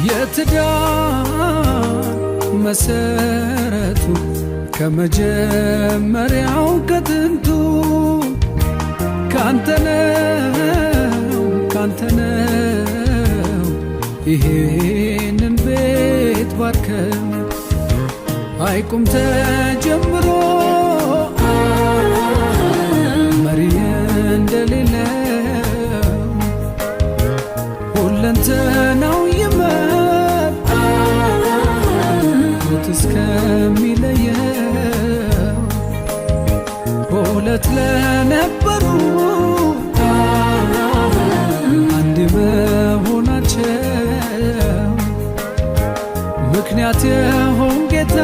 የትዳር መሰረቱ ከመጀመሪያው ከጥንቱ ካንተ ነው፣ ካንተ ነው። ይሄንን ቤት ባርከው አይቁም ተጀምሮ መሪ እንደሌለው ሁለንተናው ይመር ሞት እስከሚለየው። ሁለት ለነበሩ አንድ መሆናቸው ምክንያት የሆን ጌታ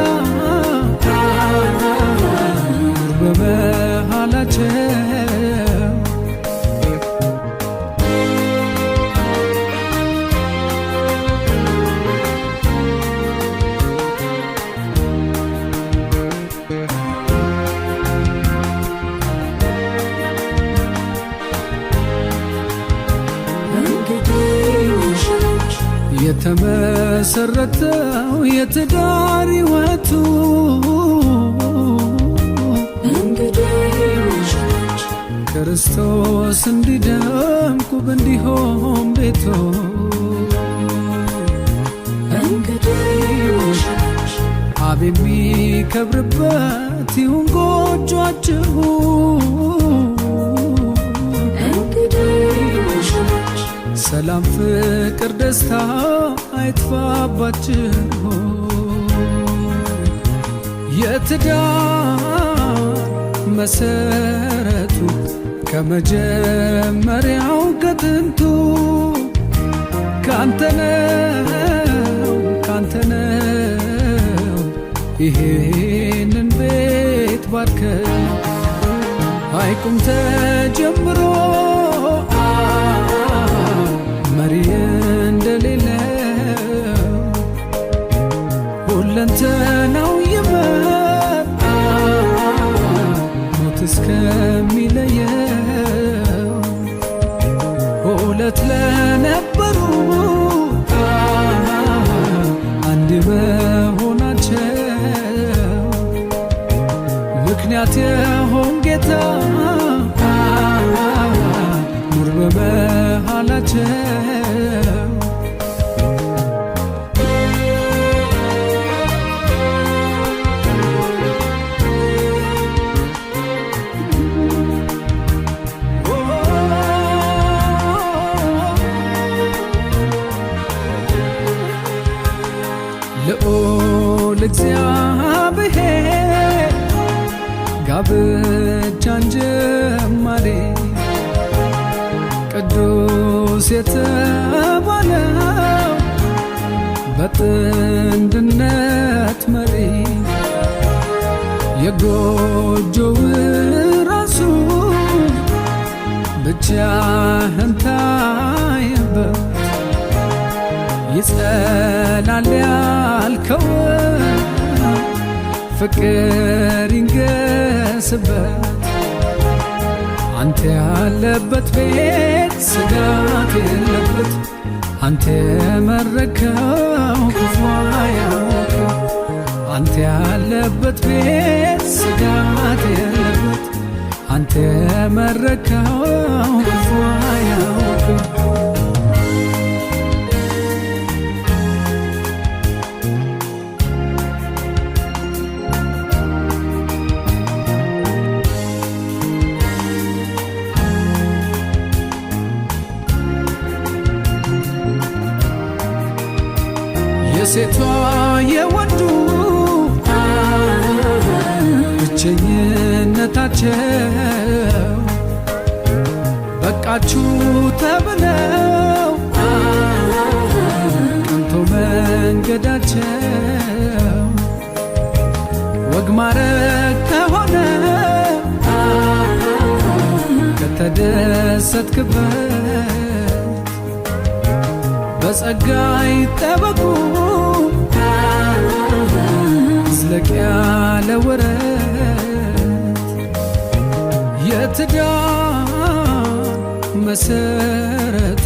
ኑር በመሃላቸው። እንግዲህ ሙሽሮች የተመሰረተው የትዳር ሕይወቱ እንግዲህ ሙሽሮች ክርስቶስ እንዲደምቅ ውብ እንዲሆን ቤቱ። እንግዲህ ሙሽሮች አብ የሚከብርበት ይሁን ጎጇችሁ። እንግዲህ ሙሽሮች ሰላም፣ ፍቅር፣ ደስታ አይጥፋባችሁ። የትዳር መሰረቱ ከመጀመሪያው ከጥንቱ ካንተ ነው፣ ካንተ ነው። ይሄንን ቤት ባርከው አይቁም ተጀምሮ መሪ እንደሌለው ሁለንተናው ይመር ሞት እስከሚለየው። ሁለት ለነበሩ አንድ መሆናቸው ምክንያት የሆን ጌታ ኑር በመሃላቸው። ልዑል እግዚአብሔር ጋብቻን ጀማሪ ቅዱስ የተባለው በጥንድነት መሪ የጎጆው ራሱ ብቻህን ታየበት ይጸናል ያልከው ፍቅር ይንገስበት። አንተ ያለበት ቤት ስጋት የለበት፣ አንተ የመረከው ክፉ አያውቅም። አንተ ያለበት ቤት ስጋት የለበት፣ አንተ የመረከው ክፉ አያውቅም። የሴቷ የወንዱ ብቸኝነታቸው በቃችሁ ተብለው ቀንቶ መንገዳቸው ወግ ማረግ ከሆነ ከተደሰትክበት በጸጋ ይጠበቁ ዝለቅ ያለ ወረት። የትዳር መሰረቱ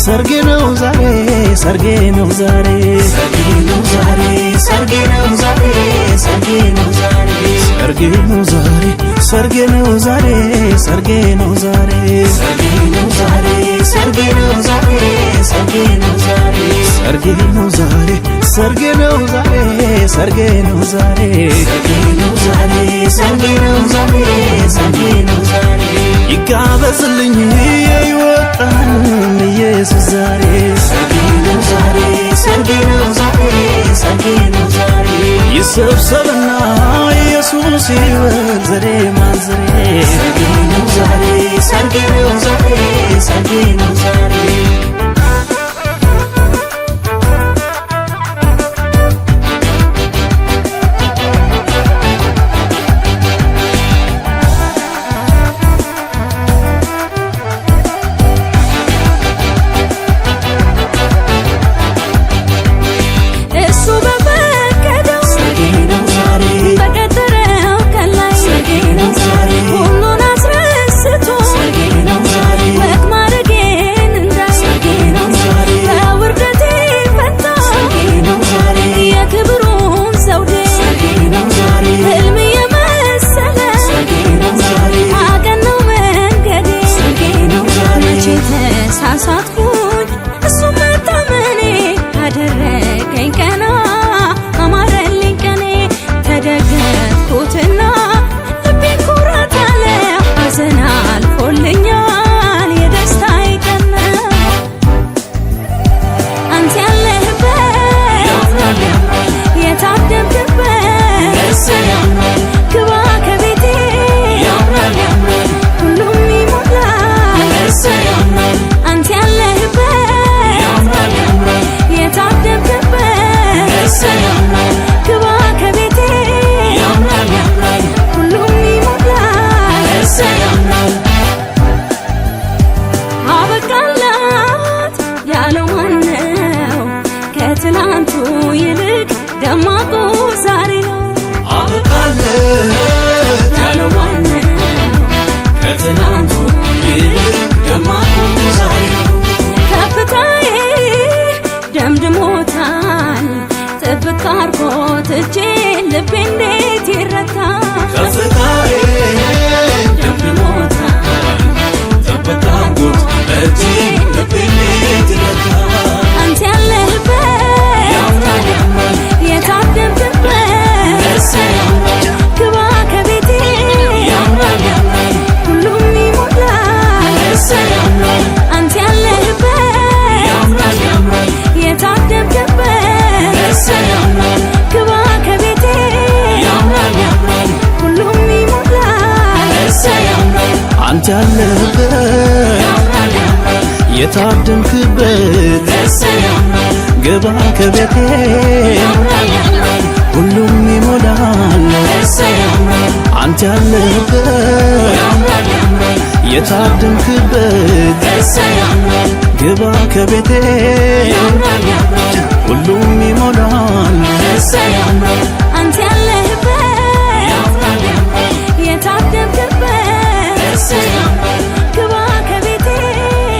ሰርጌ ነው ዛሬ ሰርጌ ነው ዛሬ ሰርጌ ነው ዛሬ ሰርጌ ነው ዛሬ ሰርጌ ነው ዛሬ ሰርጌ ነው ዛሬ ሰርጌ ነው ዛሬ ሰርጌ ነው ዛሬ ሰርጌ ነው ዛሬ ሰርጌ ነው ዛሬ ሰርጌ ነው ዛሬ ሰርጌ ነው ዛሬ ሰርጌ ነው ዛሬ ሰርጌ ነው ዛሬ ሰርጌ ነው ዛሬ ሰርጌ ነው ዛሬ ሰርጌ ነው ዛሬ ይጋበዝልኝ የይወጣን ኢየሱስ ዛሬ ሰርጌ ነው ዛሬ ሰርጌ ነው ዛሬ ሰርጌ ነው ዛሬ ይሰብሰብና ኢየሱስ ይበል ዘሬ ማንዘሬ ሰርጌ ነው ዛሬ ሰርጌ ነው ዛሬ ሰርጌ ነው ዛሬ። እሱ በፈቀደው ሰርጌ ነው ዛሬ በቀጠረው ቀን ላይ ሰርጌ ነው ዛሬ ሁሉን አስረስቶ ሰርጌ ነው ዛሬ ወግ ማዕረጌን እንዳይ ሰርጌ ነው ዛሬ በውርደቴ ፈንታ ሰርጌ ነው ዛሬ የክብሩን ዘውዴ ሰርጌ ነው ዛሬ ህልም የመሰለ ሰርጌ ነው ዛሬ አቀናው መንገዴ ሰርጌ ነው ዛሬ መቼ ተሳሳትኩኝ እሱ መታመኔ አደረገኝ ቀና አማረልኝ ቀኔ ተደገፍኩትና ልቤ ኩራት አለ ሐዘን አልፎልኛል የደስታዬ ቀን ነው። አንተ ያለህበት ያምራል ያምራል የታደምክበት እሰይ ያምራል ግባ ከቤቴ ያምራል ያምራል ሁሉም ይሞላል እሰይ ያምራል አንተ ያለህበት ያምራል ያምራል የታደምክበት እሰይ ያምራል ግባ ከቤቴ ያምራል ያምራል ሁሉም ይሞላል እሰይ ያምራል። አበቃላት ያለው ማነው? ከትናንቱ ይልቅ ደማቁ ዛሬ ነው አበቃለት ያለው ማነው? ከትናንቱ ይልቅ ደማቁ ዛሬ ነው። ከፍታዬ ደምድሞታል ጥብቅ አርጎት እጄን ልቤ እንዴት ይረታል? ከፍታዬ ደምድሞታል ጥብቅ አድርጎት እጄን ልቤ እንዴት ይረታል? አንተ ያለህበት ያምራል ያምራል የታደምክበት እሰይ ያምራል ግባ ከቤቴ ያምራል ያምራል ሁሉም ይሞላል እሰይ ያምራል አንተ ያለህበት ያምራል ያምራል የታደምክበት እሰይ ያምራል ግባ ከቤቴ ያምራል ያምራል ሁሉም ይሞላል እሰይ ያምራል። አንተ ያለህበት ያምራል ያምራል የታደምክበት እሰይ ያምራል ግባ ከቤቴ ያምራል ያምራል ሁሉም ይሞላል እሰይ ያምራል አንተ ያለህበት ያምራል ያምራል የታደምክበት እሰይ ያምራል ግባ ከቤቴ ያምራል ያምራል ሁሉም ይሞላል እሰይ ያምራል አንተ ያለህበት ያምራል ያምራል የታደምክበት እሰይ ያምራል ግባ ከቤቴ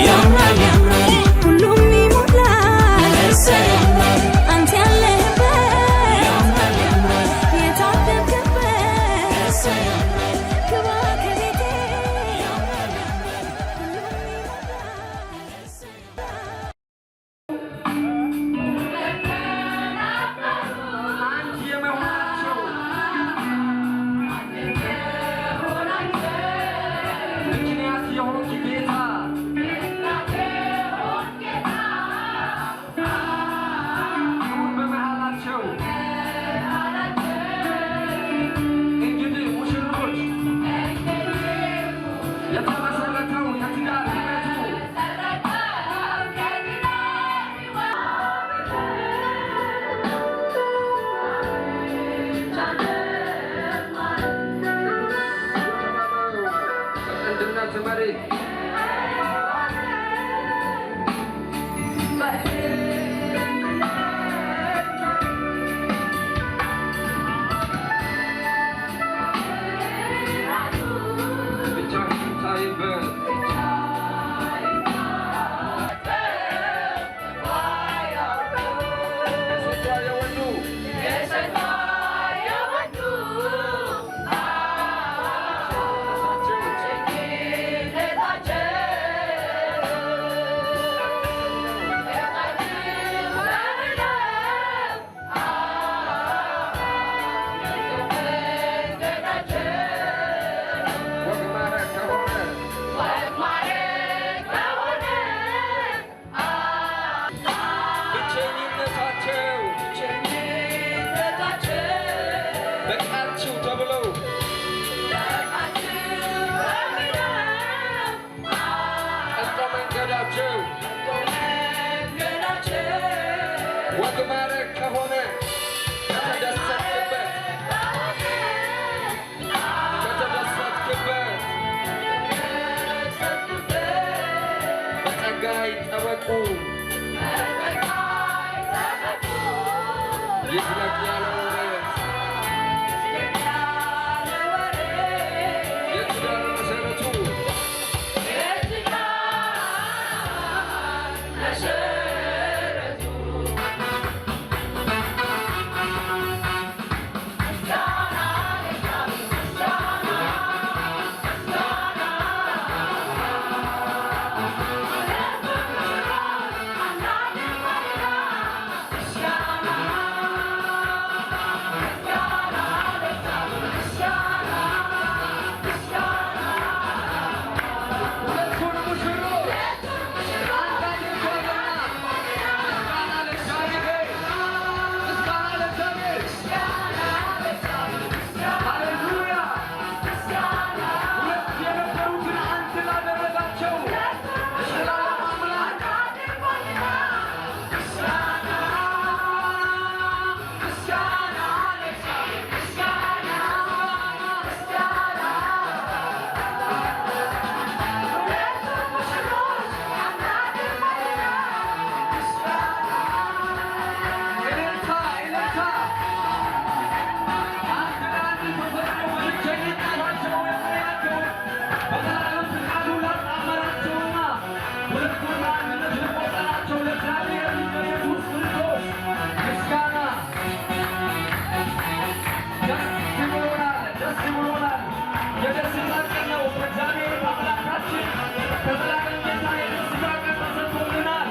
ያምራል ያምራል ሁሉም ይሞላል እሰይ ያምራል አንተ ያለህበት ያምራል ያምራል የታደምክበት እሰይ ያምራል ግባ ከቤቴ ሁሉም ይሞላል። ዝለቅ ያለ ወሬ የትዳር መሰረቱ ሁለቱን ሙሽሮች አንድ አድርጓልና ምስጋና ለእግዚአብሔር፣ ምስጋና ለእግዚአብሔር። ሃሌሉያ! ሁለት የነበሩትን አንድ ላደረጋቸው ለዘላለም አምላክ ምስጋና ለእግዚአብሔር፣ ምስጋና እልልታ እልልታ። አንድ ለአንድ ተፈጥሮ ብቸኝነታቸው የማያቸው በዘላለም ፍቃዱ ላጣመራቸውና ሁለቱን ለአንድነት ለቆጠራቸው ለእግዚአብሔር ልጅ ለኢየሱስ ክርስቶስ ምስጋና። ደስ ብሎናል፣ ደስ ብሎናል። የደስታ ቀን ነው። ከእግዚአብሔር አምላካችን ከዘላለም ጌታ የደስታ ቀን ተሰጥቶልናል።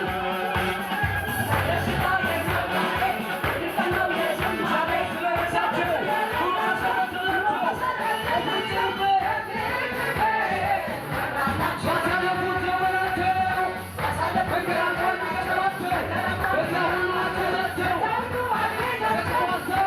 እግዚአብሔር ስለረዳቸው ባሳለፉት ዘመናቸው መከራ እንኳን ቢገጥማቸው በዛ ሁሉ አገዛቸው ደግፏቸው።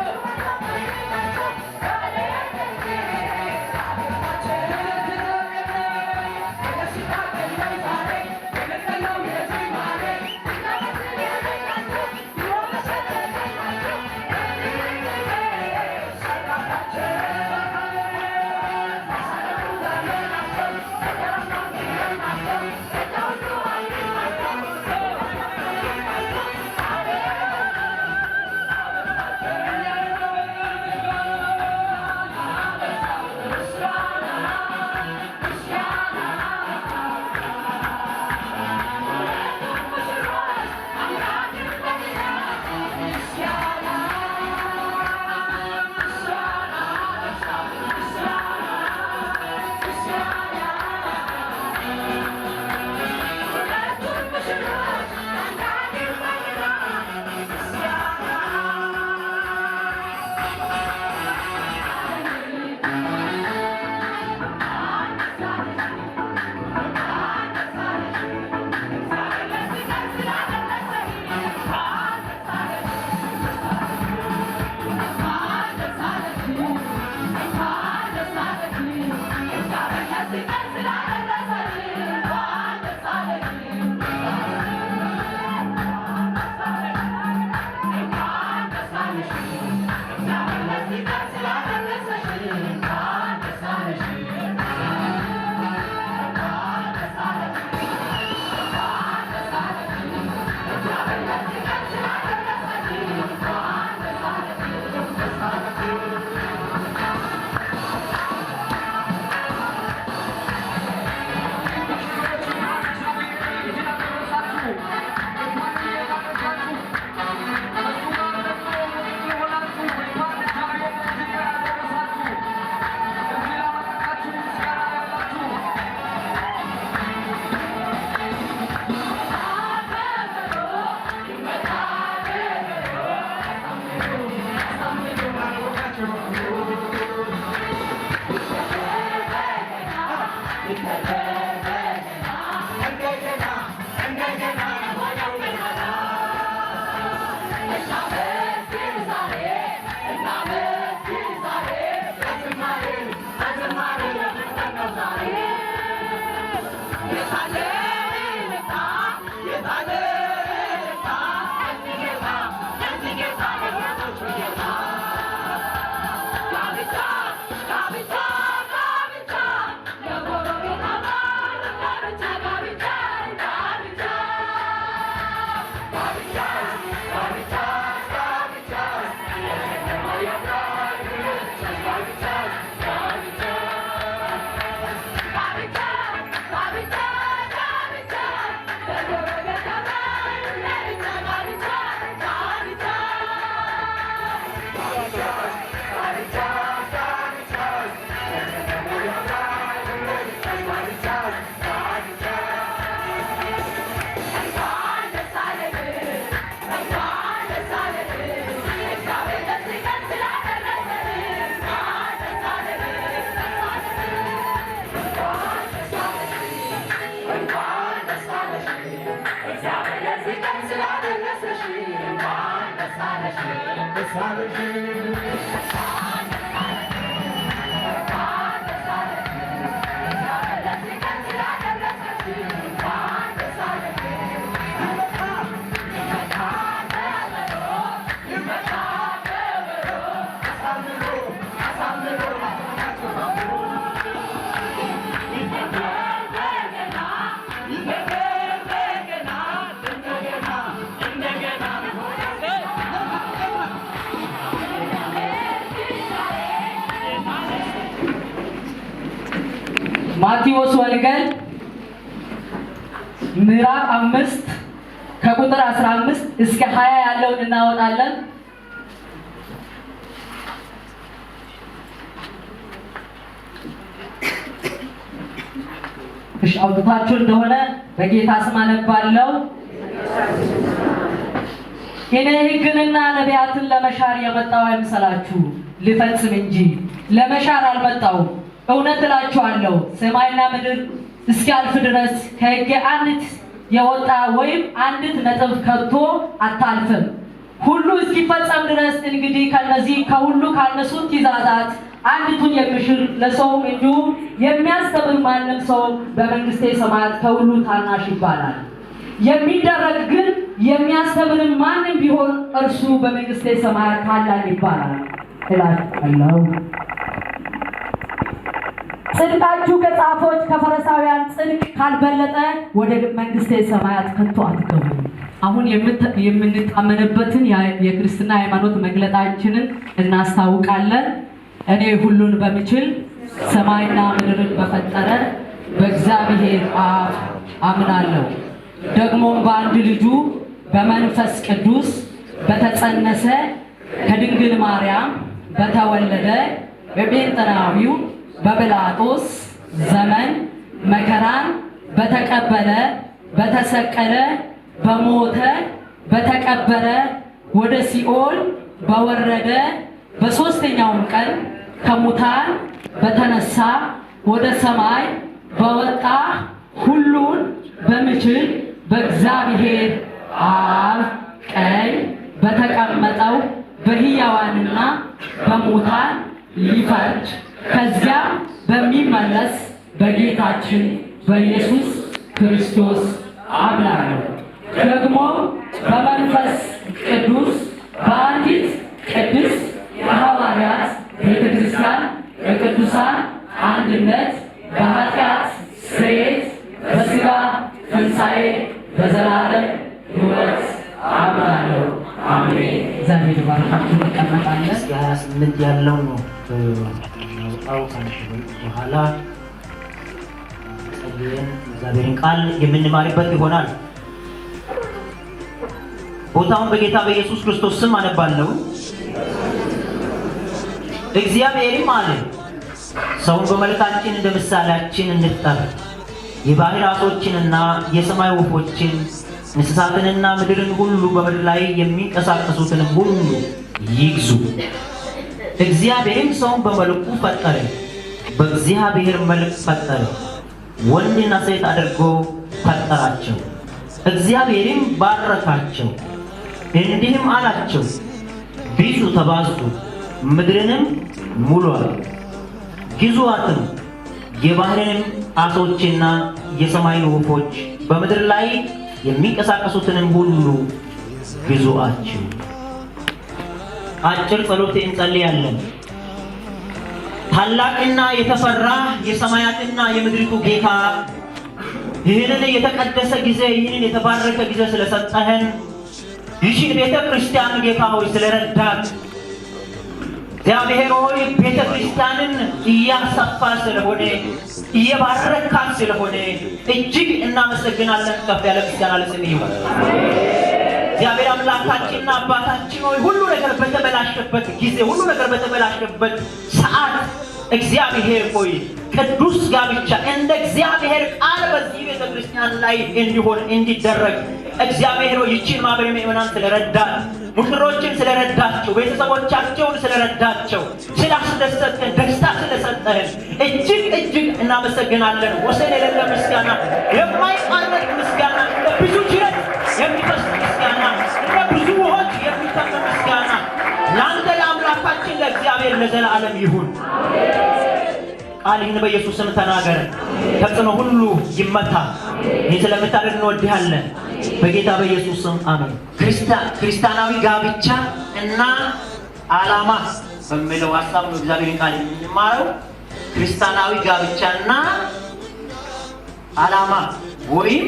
ማቴዎስ ወንጌል ምዕራፍ 5 ከቁጥር 15 እስከ 20 ያለውን እናወጣለን። እሺ፣ አውጥታችሁ እንደሆነ በጌታ ስም አነባለሁ። እኔ ሕግንና ነቢያትን ለመሻር የመጣሁ አይምሰላችሁ፣ ልፈጽም እንጂ ለመሻር አልመጣሁም። እውነት እላችኋለሁ ሰማይና ምድር እስኪያልፍ ድረስ ከሕግ አንዲት የወጣ ወይም አንዲት ነጥብ ከቶ አታልፍም፣ ሁሉ እስኪፈጸም ድረስ። እንግዲህ ከነዚህ ከሁሉ ካነሱት ትእዛዛት አንዲቱን የሚሽር ለሰውም እንዲሁ የሚያስተምር ማንም ሰው በመንግሥተ ሰማያት ከሁሉ ታናሽ ይባላል። የሚደረግ ግን የሚያስተምርም ማንም ቢሆን እርሱ በመንግሥተ ሰማያት ታላቅ ይባላል እላችኋለሁ። ጽድቃችሁ ከጻፎች ከፈሪሳውያን ጽድቅ ካልበለጠ ወደ መንግሥተ ሰማያት ከቶ አትገቡም። አሁን የምንታመንበትን የክርስትና ሃይማኖት መግለጣችንን እናስታውቃለን። እኔ ሁሉን በሚችል ሰማይና ምድርን በፈጠረ በእግዚአብሔር አብ አምናለሁ። ደግሞም በአንድ ልጁ በመንፈስ ቅዱስ በተጸነሰ ከድንግል ማርያም በተወለደ በጴንጠናዊው በጲላጦስ ዘመን መከራን በተቀበለ፣ በተሰቀለ፣ በሞተ፣ በተቀበረ፣ ወደ ሲኦል በወረደ፣ በሦስተኛውም ቀን ከሙታን በተነሳ፣ ወደ ሰማይ በወጣ፣ ሁሉን በሚችል በእግዚአብሔር አብ ቀኝ በተቀመጠው በሕያዋንና በሙታን ሊፈርድ ከዚያም በሚመለስ በጌታችን በኢየሱስ ክርስቶስ አምናለሁ። ደግሞ በመንፈስ ቅዱስ በአንዲት ቅድስት የሐዋርያት ቤተክርስቲያን በቅዱሳን አንድነት በኃጢአት ስርየት በሥጋ ትንሣኤ በዘላለም ሕይወት አምናለሁ። አሜን። እግዚአብሔር ይባርካችሁ። እንቀመጣለን። እስከ 28 ያለው ነው የምናወጣው። ካነበብን በኋላ ጸልየን እግዚአብሔርን ቃል የምንማርበት ይሆናል። ቦታውን በጌታ በኢየሱስ ክርስቶስ ስም አነባለሁ። እግዚአብሔርም አለ፣ ሰውን በመልካችን እንደ ምሳሌያችን እንፍጠር፣ የባሕር ዓሦችንና የሰማይ ወፎችን እንስሳትንና ምድርን ሁሉ በምድር ላይ የሚንቀሳቀሱትንም ሁሉ ይግዙ። እግዚአብሔርም ሰውን በመልኩ ፈጠረ፣ በእግዚአብሔር መልክ ፈጠረ፣ ወንድና ሴት አድርጎ ፈጠራቸው። እግዚአብሔርም ባረካቸው፣ እንዲህም አላቸው፣ ብዙ ተባዙ፣ ምድርንም ሙሉአት፣ ግዙአትም፣ የባሕርንም ዓሦችና የሰማይን ወፎች በምድር ላይ የሚንቀሳቀሱትንም ሁሉ ግዙአቸው። አጭር ጸሎት እንጸልያለን። ታላቅና የተፈራ የሰማያትና የምድሪቱ ጌታ፣ ይህንን የተቀደሰ ጊዜ፣ ይህንን የተባረከ ጊዜ ስለሰጠህን፣ ይህችን ቤተ ክርስቲያን ጌታ ሆይ ስለረዳት እግዚአብሔር ሆይ ቤተ ክርስቲያንን እያሰፋ ስለሆነ፣ እየባረካት ስለሆነ እጅግ እናመሰግናለን። ከፍ ያለ ምስጋና ለስምህ ይሁን። እግዚአብሔር አምላካችንና አባታችን ሆይ ሁሉ ነገር በተበላሸበት ጊዜ፣ ሁሉ ነገር በተበላሸበት ሰዓት እግዚአብሔር ሆይ ቅዱስ ጋብቻ እንደ እግዚአብሔር ቃል በዚህ ቤተ ክርስቲያን ላይ እንዲሆን እንዲደረግ እግዚአብሔር ሆይ ይቺን ማህበረ ምዕመናን ስለረዳት፣ ሙሽሮችን ስለረዳቸው፣ ቤተሰቦቻቸውን ስለረዳቸው፣ ስላስደሰትከን፣ ደስታ ስለሰጠህን እጅግ እጅግ እናመሰግናለን። ወሰን የሌለ ምስጋና፣ የማይቋረጥ ምስጋና፣ እንደ ብዙ ጅረት የሚፈስ ምስጋና፣ እንደ ብዙ ውሆች የሚፈስ ምስጋና ለአንተ ለአምላካችን ለእግዚአብሔር ለዘላለም ይሁን። ቃልህን በኢየሱስ ስም ተናገረ። ተጽዕኖ ሁሉ ይመታ። ይህን ስለምታደርግ እንወድሃለን። በጌታ በኢየሱስ ስም አሜን። ክርስቲያናዊ ጋብቻ እና ዓላማ በሚለው ሀሳብ ነው እግዚአብሔርን ቃል የምንማረው። ክርስቲያናዊ ጋብቻና ዓላማ ወይም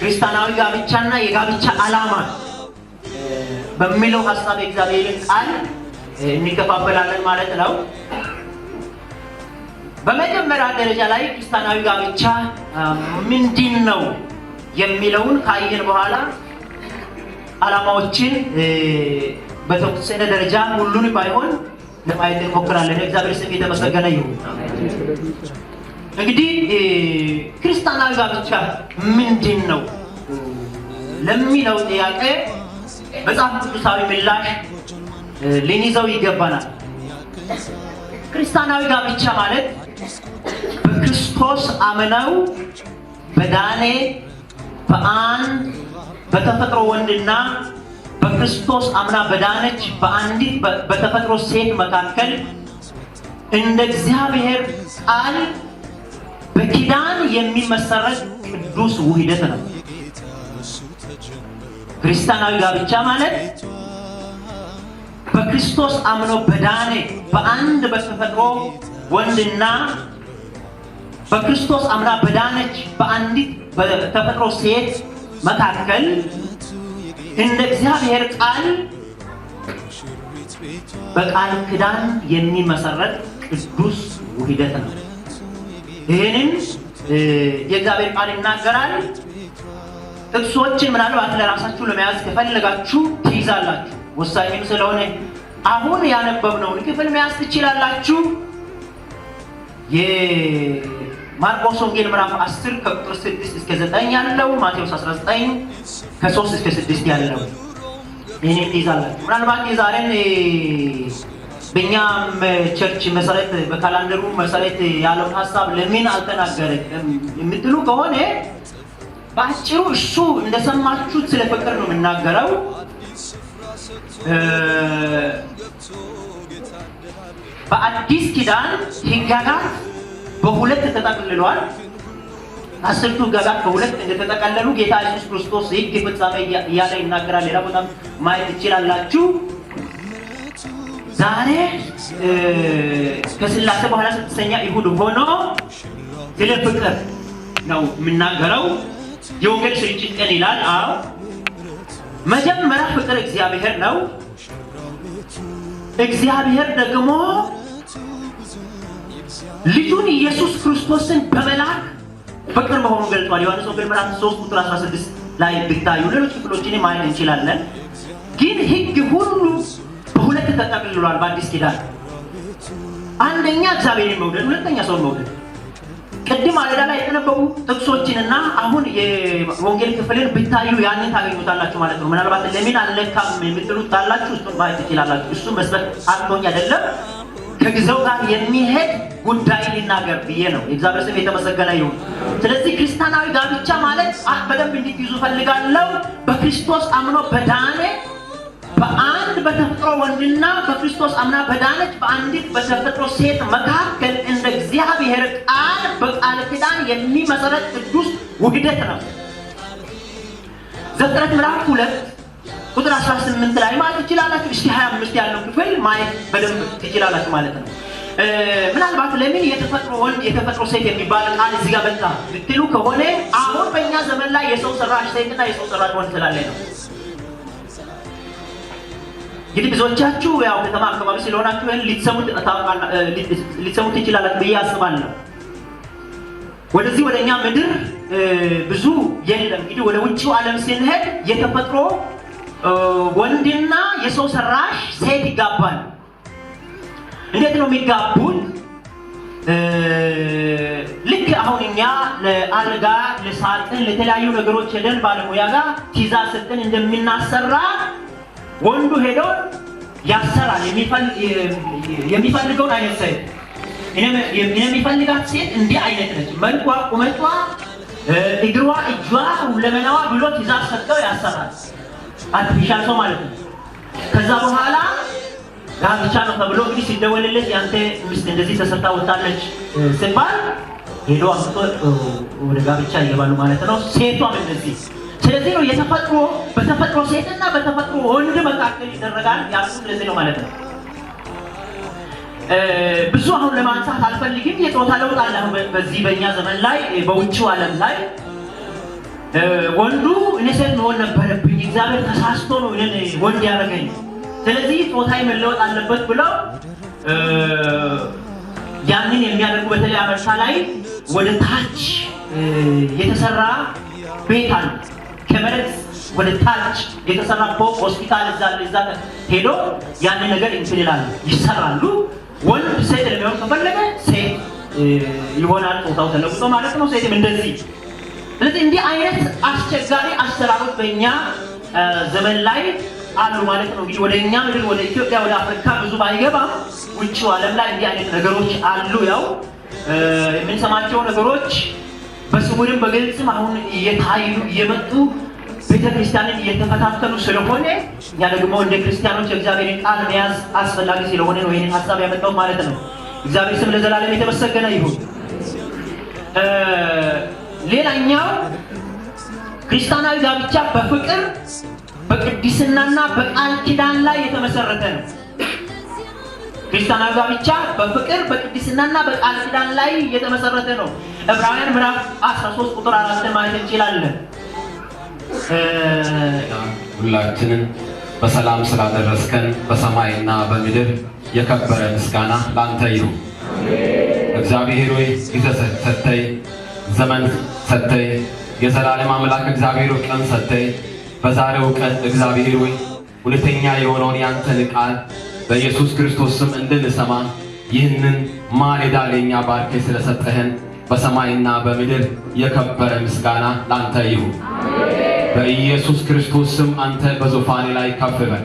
ክርስቲያናዊ ጋብቻና የጋብቻ ዓላማ በሚለው ሀሳብ የእግዚአብሔርን ቃል እንከፋፈላለን ማለት ነው። በመጀመሪያ ደረጃ ላይ ክርስቲያናዊ ጋብቻ ምንድን ነው የሚለውን ካየን በኋላ ዓላማዎችን በተወሰነ ደረጃ ሁሉን ባይሆን ለማየት እንሞክራለን። እግዚአብሔር ስም የተመሰገነ ይሁን። እንግዲህ ክርስቲያናዊ ጋብቻ ምንድን ነው ለሚለው ጥያቄ መጽሐፍ ቅዱሳዊ ምላሽ ልንይዘው ይገባናል። ክርስቲያናዊ ጋብቻ ማለት በክርስቶስ አምነው በዳኔ በአንድ በተፈጥሮ ወንድና በክርስቶስ አምና በዳነች በአንዲት በተፈጥሮ ሴት መካከል እንደ እግዚአብሔር ቃል በኪዳን የሚመሰረት ቅዱስ ውህደት ነው። ክርስቲያናዊ ጋብቻ ማለት በክርስቶስ አምኖ በዳነ በአንድ በተፈጥሮ ወንድና በክርስቶስ አምና በዳነች በአንዲት በተፈጥሮ ሴት መካከል እንደ እግዚአብሔር ቃል በቃል ኪዳን የሚመሰረት ቅዱስ ውህደት ነው። ይህንን የእግዚአብሔር ቃል ይናገራል። ጥቅሶችን ምናልባት ለራሳችሁ ለመያዝ ከፈለጋችሁ ትይዛላችሁ። ወሳኝም ስለሆነ አሁን ያነበብነውን ክፍል መያዝ ትችላላችሁ። የማርቆስ ወንጌል ምዕራፍ 10 ከቁጥር 6 እስከ 9 ያለው፣ ማቴዎስ 19 ከ3 እስከ 6 ያለው ይህንን ትይዛላችሁ። ምናልባት የዛሬን በእኛም church መሰረት በ calendar ኡ መሰረት ያለውን ሀሳብ ለምን አልተናገረም የምትሉ ከሆነ በአጭሩ እሱ እንደሰማችሁት ስለ ፍቅር ነው የምናገረው። በአዲስ ኪዳን ሕግጋት በሁለት ተጠቅልሏል። 10ቱ ሕግጋት በሁለት እንደተጠቀለሉ ጌታ ኢየሱስ ክርስቶስ ሕግ ፍጻሜ እያለ ይናገራል። ሌላ ቦታም ማየት ትችላላችሁ። ዛሬ ከስላሴ በኋላ ስድስተኛ እሑድ ሆኖ ስለ ፍቅር ነው የምናገረው። የወንጌል ስርጭት ቀን ይላል። አዎ መጀመሪያ ፍቅር እግዚአብሔር ነው። እግዚአብሔር ደግሞ ልጁን ኢየሱስ ክርስቶስን በመላክ ፍቅር መሆኑን ገልጧል። ዮሐንስ ወንጌል ምዕራፍ 3 ቁጥር 16 ላይ ብታዩ ሌሎች ክፍሎችን ማየት እንችላለን። ግን ሕግ ሁሉ በሁለት ተጠቅልሏል በአዲስ ኪዳን። አንደኛ እግዚአብሔርን መውደድ፣ ሁለተኛ ሰውን መውደድ። ቅድም ማለዳ ላይ የተነበቡ ጥቅሶችንና አሁን የወንጌል ክፍልን ብታዩ ያንን ታገኙታላችሁ ማለት ነው። ምናልባት ለምን አልነካም የምትሉት ካላችሁ እሱን ማየት ትችላላችሁ። እሱ መስበክ አቅቶኝ አይደለም፣ ከጊዜው ጋር የሚሄድ ጉዳይ ሊናገር ብዬ ነው። የእግዚአብሔር ስም የተመሰገነ ይሁን። ስለዚህ ክርስቲያናዊ ጋብቻ ማለት በደንብ እንድትይዙ ፈልጋለሁ። በክርስቶስ አምኖ በዳነ በአንድ በተፈጥሮ ወንድና በክርስቶስ አምና በዳነች በአንዲት በተፈጥሮ ሴት መካከል እንደ እግዚአብሔር ቃል በቃል ኪዳን የሚመሰረት ቅዱስ ውህደት ነው። ዘፍጥረት ምዕራፍ 2 ቁጥር 18 ላይ ማለት ትችላላችሁ። እስከ 25 ያለው ክፍል ማየት በደንብ ትችላላችሁ ማለት ነው። ምናልባት ለምን የተፈጥሮ ወንድ የተፈጥሮ ሴት የሚባል ቃል እዚህ ጋር መጣ ብትሉ ከሆነ አሁን በእኛ ዘመን ላይ የሰው ሰራሽ ሴትና የሰው ሰራሽ ወንድ ስላለ ነው። እንግዲህ ብዙዎቻችሁ ያው ከተማ አካባቢ ስለሆናችሁ ይህን ሊትሰሙት ትችላላችሁ ብዬ አስባለሁ። ወደዚህ ወደ እኛ ምድር ብዙ የለም። እንግዲህ ወደ ውጭው ዓለም ስንሄድ የተፈጥሮ ወንድና የሰው ሰራሽ ሴት ይጋባል። እንዴት ነው የሚጋቡት? ልክ አሁን እኛ ለአልጋ፣ ለሳጥን፣ ለተለያዩ ነገሮች ሄደን ባለሙያ ጋር ትዕዛዝ ሰጥተን እንደምናሰራ ወንዱ ሄዶ ያሰራል የሚፈልገውን አይነት ሴት። እኔ የሚፈልጋት ሴት እንዲህ አይነት ነች፣ መልኳ፣ ቁመቷ፣ እግሯ፣ እጇ፣ ሁለመናዋ ብሎ ትዕዛዝ ሰጥተው ያሰራል። Artificial ሰው ማለት ነው። ከዛ በኋላ ጋብቻ ነው ተብሎ እንግዲህ ሲደወልለት ያንተ ሚስት እንደዚህ ተሰርታ ወጣለች ሲባል ሄዶ አምጥቶ ወደ ጋብቻ ይገባሉ ማለት ነው። ሴቷም እንደዚህ። ስለዚህ ነው የተፈጥሮ በተፈጥሮ ሴትና በተፈጥሮ ወንድ መካከል ይደረጋል ያልኩት ስለዚህ ነው ማለት ነው። ብዙ አሁን ለማንሳት አልፈልግም። የጾታ ለውጥ አለ አሁን በዚህ በእኛ ዘመን ላይ፣ በውጭው ዓለም ላይ ወንዱ እኔ ሴት መሆን ነበረብኝ፣ እግዚአብሔር ተሳስቶ ነው እኔን ወንድ ያደረገኝ፣ ስለዚህ ጾታዬ መለወጥ አለበት ብለው ያንን የሚያደርጉ በተለይ አሜሪካ ላይ ወደ ታች የተሰራ ቤት አለ። ከመሬት ወደ ታች የተሰራ ፎቅ፣ ሆስፒታል፣ እዛ ሄዶ ያንን ነገር እንትን ይላሉ፣ ይሰራሉ። ወንድ ሴት ለሚሆን ከፈለገ ሴት ይሆናል፣ ጾታው ተለውጦ ማለት ነው። ሴትም እንደዚህ። ስለዚህ እንዲህ አይነት አስቸጋሪ አሰራሮች በእኛ ዘመን ላይ አሉ ማለት ነው። እንግዲህ ወደ እኛ ምድር፣ ወደ ኢትዮጵያ፣ ወደ አፍሪካ ብዙ ባይገባም ውጭው ዓለም ላይ እንዲህ አይነት ነገሮች አሉ። ያው የምንሰማቸው ነገሮች በስውርም በግልጽም አሁን እየታዩ እየመጡ ቤተክርስቲያንን እየተፈታተኑ ስለሆነ እኛ ደግሞ እንደ ክርስቲያኖች የእግዚአብሔርን ቃል መያዝ አስፈላጊ ስለሆነ ነው ይህንን ሀሳብ ያመጣው ማለት ነው። እግዚአብሔር ስም ለዘላለም የተመሰገነ ይሁን። ሌላኛው ክርስቲያናዊ ጋብቻ በፍቅር፣ በቅድስናና በቃል ኪዳን ላይ የተመሰረተ ነው። ክርስቲያናዊ ጋብቻ በፍቅር፣ በቅድስናና በቃል ኪዳን ላይ የተመሰረተ ነው። ዕብራውያን ምዕራፍ 13 ቁጥር 4 ማለት እንችላለን። ሁላችንን በሰላም ስላደረስከን በሰማይና በምድር የከበረ ምስጋና ላንተ ይሁን። እግዚአብሔር ሆይ፣ ጊዜ ሰጥተህ፣ ዘመን ሰጥተህ፣ የዘላለም አምላክ እግዚአብሔር ሆይ፣ ቀን ሰጥተህ፣ በዛሬው ቀን እግዚአብሔር ሆይ፣ እውነተኛ የሆነውን ያንተን ቃል በኢየሱስ ክርስቶስ ስም እንድንሰማ ይህንን ማለዳ ለእኛ ባርኬ ስለሰጠህን በሰማይና በምድር የከበረ ምስጋና ላንተ ይሁን። በኢየሱስ ክርስቶስ ስም አንተ በዙፋን ላይ ከፍ በል።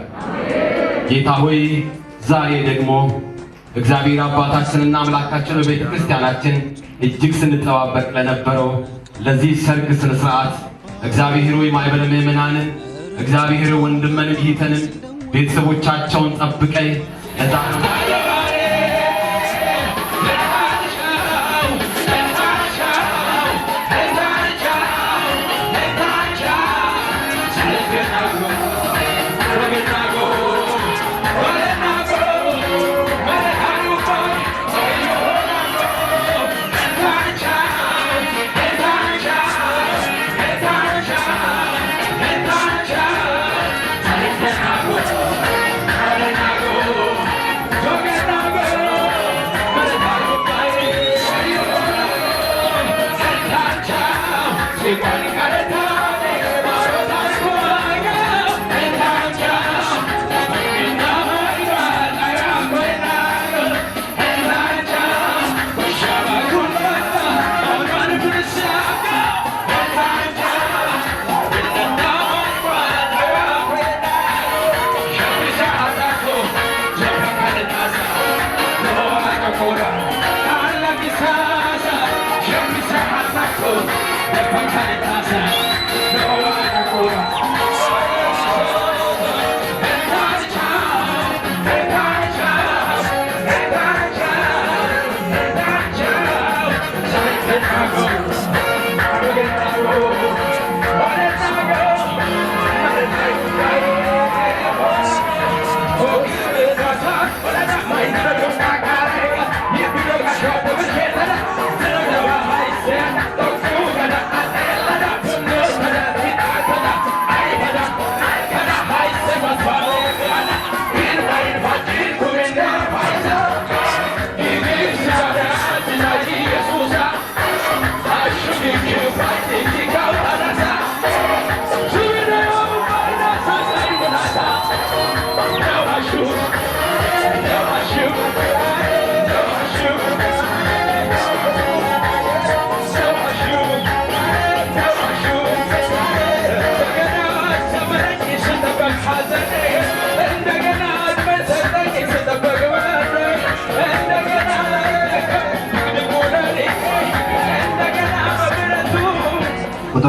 ጌታ ሆይ፣ ዛሬ ደግሞ እግዚአብሔር አባታችንና አምላካችን በቤተ ክርስቲያናችን እጅግ ስንጠባበቅ ለነበረው ለዚህ ሰርግ ስነ ስርዓት እግዚአብሔር ሆይ፣ ማኅበረ ምዕመናንን፣ እግዚአብሔር ወንድመንም እህተንም ቤተሰቦቻቸውን ጠብቀህ ለዛ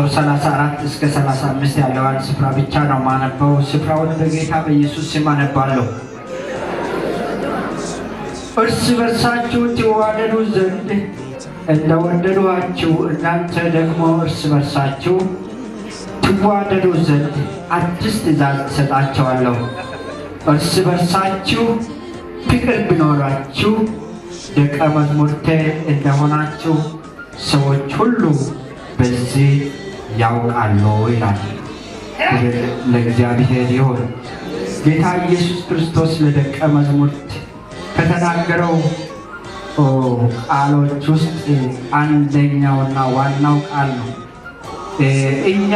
ቁጥር 34 እስከ 35 ያለውን ስፍራ ብቻ ነው ማነበው። ስፍራውን በጌታ በኢየሱስ ስም አነባለሁ። እርስ በርሳችሁ ትዋደዱ ዘንድ እንደወደድኋችሁ እናንተ ደግሞ እርስ በርሳችሁ ትዋደዱ ዘንድ አዲስ ትእዛዝ እሰጣችኋለሁ። እርስ በርሳችሁ ፍቅር ቢኖራችሁ ደቀ መዛሙርቴ እንደሆናችሁ ሰዎች ሁሉ በዚህ ያውቃሉ ይላል። ክብር ለእግዚአብሔር ይሁን። ጌታ ኢየሱስ ክርስቶስ ለደቀ መዛሙርት ከተናገረው ቃሎች ውስጥ አንደኛውና ዋናው ቃል ነው። እኛ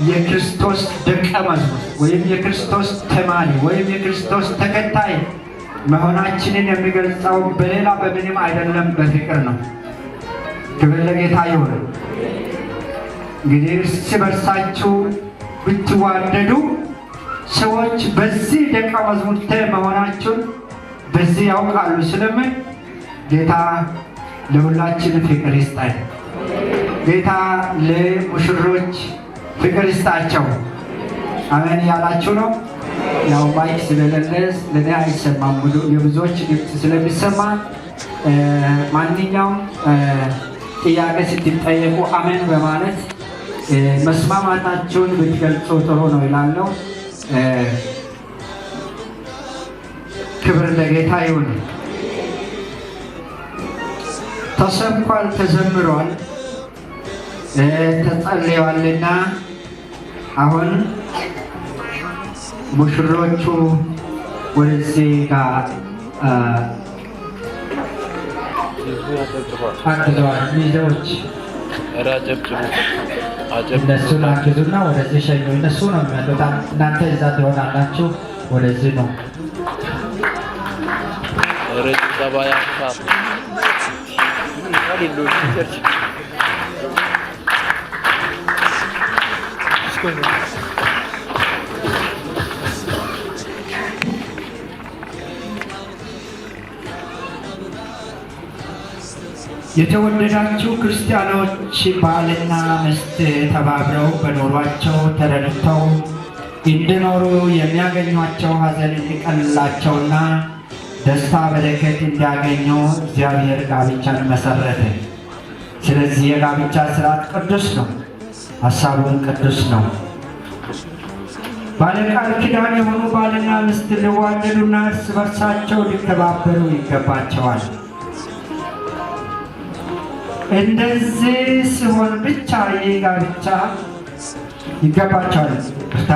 የክርስቶስ ደቀ መዝሙር ወይም የክርስቶስ ተማሪ ወይም የክርስቶስ ተከታይ መሆናችንን የሚገልጸው በሌላ በምንም አይደለም፣ በፍቅር ነው። ክብር ለጌታ ይሁን። እንግዲህ እርስ በርሳችሁ ብትዋደዱ ሰዎች በዚህ ደቀ መዛሙርቴ መሆናችሁን በዚህ ያውቃሉ ስለምን ጌታ ለሁላችን ፍቅር ይስጠን። ጌታ ለሙሽሮች ፍቅር ይስጣቸው። አሜን ያላችሁ ነው። ያው mic ስለሌለ ለእኔ አይሰማም፣ የብዙዎች ድምፅ ስለሚሰማ ማንኛውም ጥያቄ ስትጠየቁ አሜን በማለት መስማማታችሁን ብትገልጹ ጥሩ ነው ይላለው። ክብር ለጌታ ይሁን። ተሰብኳል፣ ተዘምሯል፣ ተጸልየዋልና አሁን ሙሽሮቹ ወደዚህ ጋር አግዘዋል። ሚዜዎች እነሱን አግዙና ወደዚህ ሸኙ። እነሱ ነው የሚመጡት። እናንተ እዛ ትሆናላችሁ። ወደዚህ ነው። የተወደዳችሁ ክርስቲያኖች፣ ባልና ሚስት ተባብረው በኑሯቸው ተረድተው እንዲኖሩ፣ የሚያገኟቸው ሐዘን እንዲቀልላቸውና ደስታ በረከት እንዲያገኙ እግዚአብሔር ጋብቻን መሰረተ። ስለዚህ የጋብቻ ስርዓት ቅዱስ ነው፣ ሀሳቡን ቅዱስ ነው። ባለቃል ኪዳን የሆኑ ባልና ሚስት ሊዋደዱና እርስ በርሳቸው ሊከባበሩ ይገባቸዋል። እንደዚህ ሲሆን ብቻ ይህ ጋብቻ ይገባቸዋል። ይቅርታ፣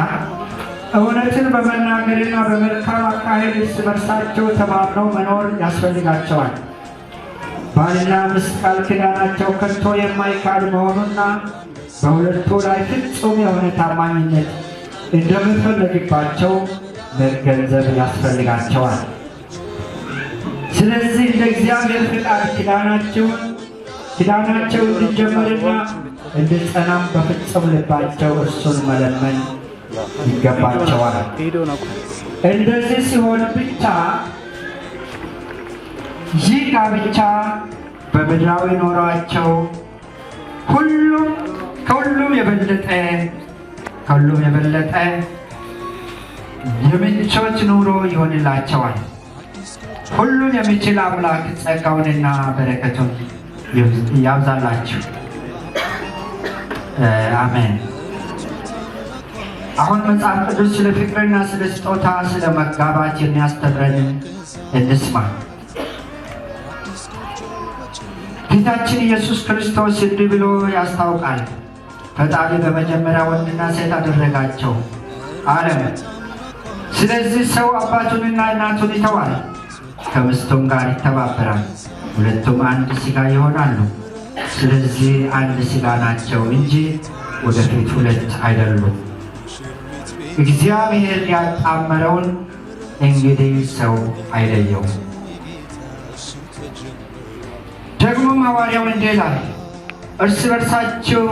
እውነትን በመናገርና በመልካም አካሄድ እርስ በርሳቸው ተማምነው መኖር ያስፈልጋቸዋል። ባልና ሚስት ቃል ኪዳናቸው ከቶ የማይካድ መሆኑና በሁለቱ ላይ ፍጹም የሆነ ታማኝነት እንደሚፈለግባቸው መገንዘብ ያስፈልጋቸዋል። ስለዚህ እንደ እግዚአብሔር ፍቃድ ኪዳናቸው እንዲጀመርና እንዲጸናም በፍጹም ልባቸው እርሱን መለመን ይገባቸዋል። እንደዚህ ሲሆን ብቻ ይህ ጋብቻ በምድራዊ ኖሯቸው ሁሉም ከሁሉም የበለጠ የምቾት ኑሮ ይሆንላቸዋል። ሁሉን የሚችል አምላክ ጸጋውንና በረከቱን ያብዛላችሁ። አሜን። አሁን መጽሐፍ ቅዱስ ስለ ፍቅርና ስለ ስጦታ፣ ስለ መጋባት የሚያስተምረንን እንስማ። ጌታችን ኢየሱስ ክርስቶስ እንዲህ ብሎ ያስታውቃል። ፈጣሪ በመጀመሪያ ወንድና ሴት አደረጋቸው አለም። ስለዚህ ሰው አባቱንና እናቱን ይተዋል፣ ከሚስቱም ጋር ይተባበራል፣ ሁለቱም አንድ ሥጋ ይሆናሉ። ስለዚህ አንድ ሥጋ ናቸው እንጂ ወደፊት ሁለት አይደሉም። እግዚአብሔር ያጣመረውን እንግዲህ ሰው አይለየው። ደግሞም ሐዋርያው እንዲህ ይላል፣ እርስ በርሳችሁ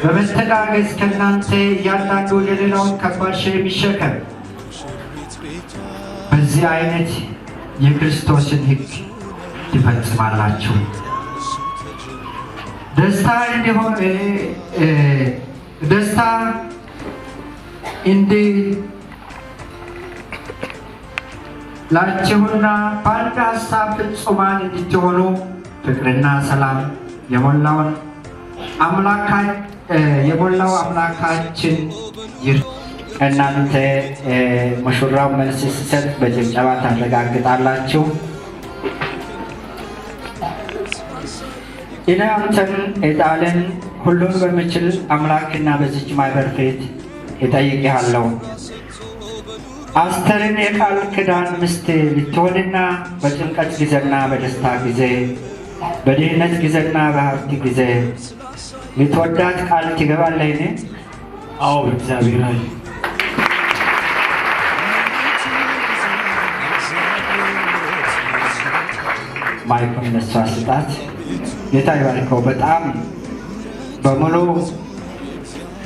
በመተጋገዝ ከእናንተ እያንዳንዱ የሌላውን ከባድ ሸክም ይሸከም። በዚህ አይነት የክርስቶስን ሕግ ትፈጽማላችሁ። ደስታ እንዲሆን ደስታ እንዲላችሁና በአንድ ሀሳብ ፍጹማን እንድትሆኑ ፍቅርና ሰላም የሞላው አምላካችን ይር እናንተ ሙሽራው መልስ ሲሰጥ በጭብጨባ ታረጋግጣላችሁ። እኔ አንተን ኤጣልን ሁሉን በሚችል አምላክና በዚች ማኅበር ፊት እጠይቅሃለሁ። አስተርን የቃል ኪዳን ሚስት ልትሆንና በጭንቀት ጊዜና በደስታ ጊዜ፣ በድህነት ጊዜና በሀብት ጊዜ ልትወዳት ቃል ትገባለህን? አዎ፣ በእግዚአብሔር ኃይል። ማይኩን ለሷ ስጣት። ጌታ ይባርከው። በጣም በሙሉ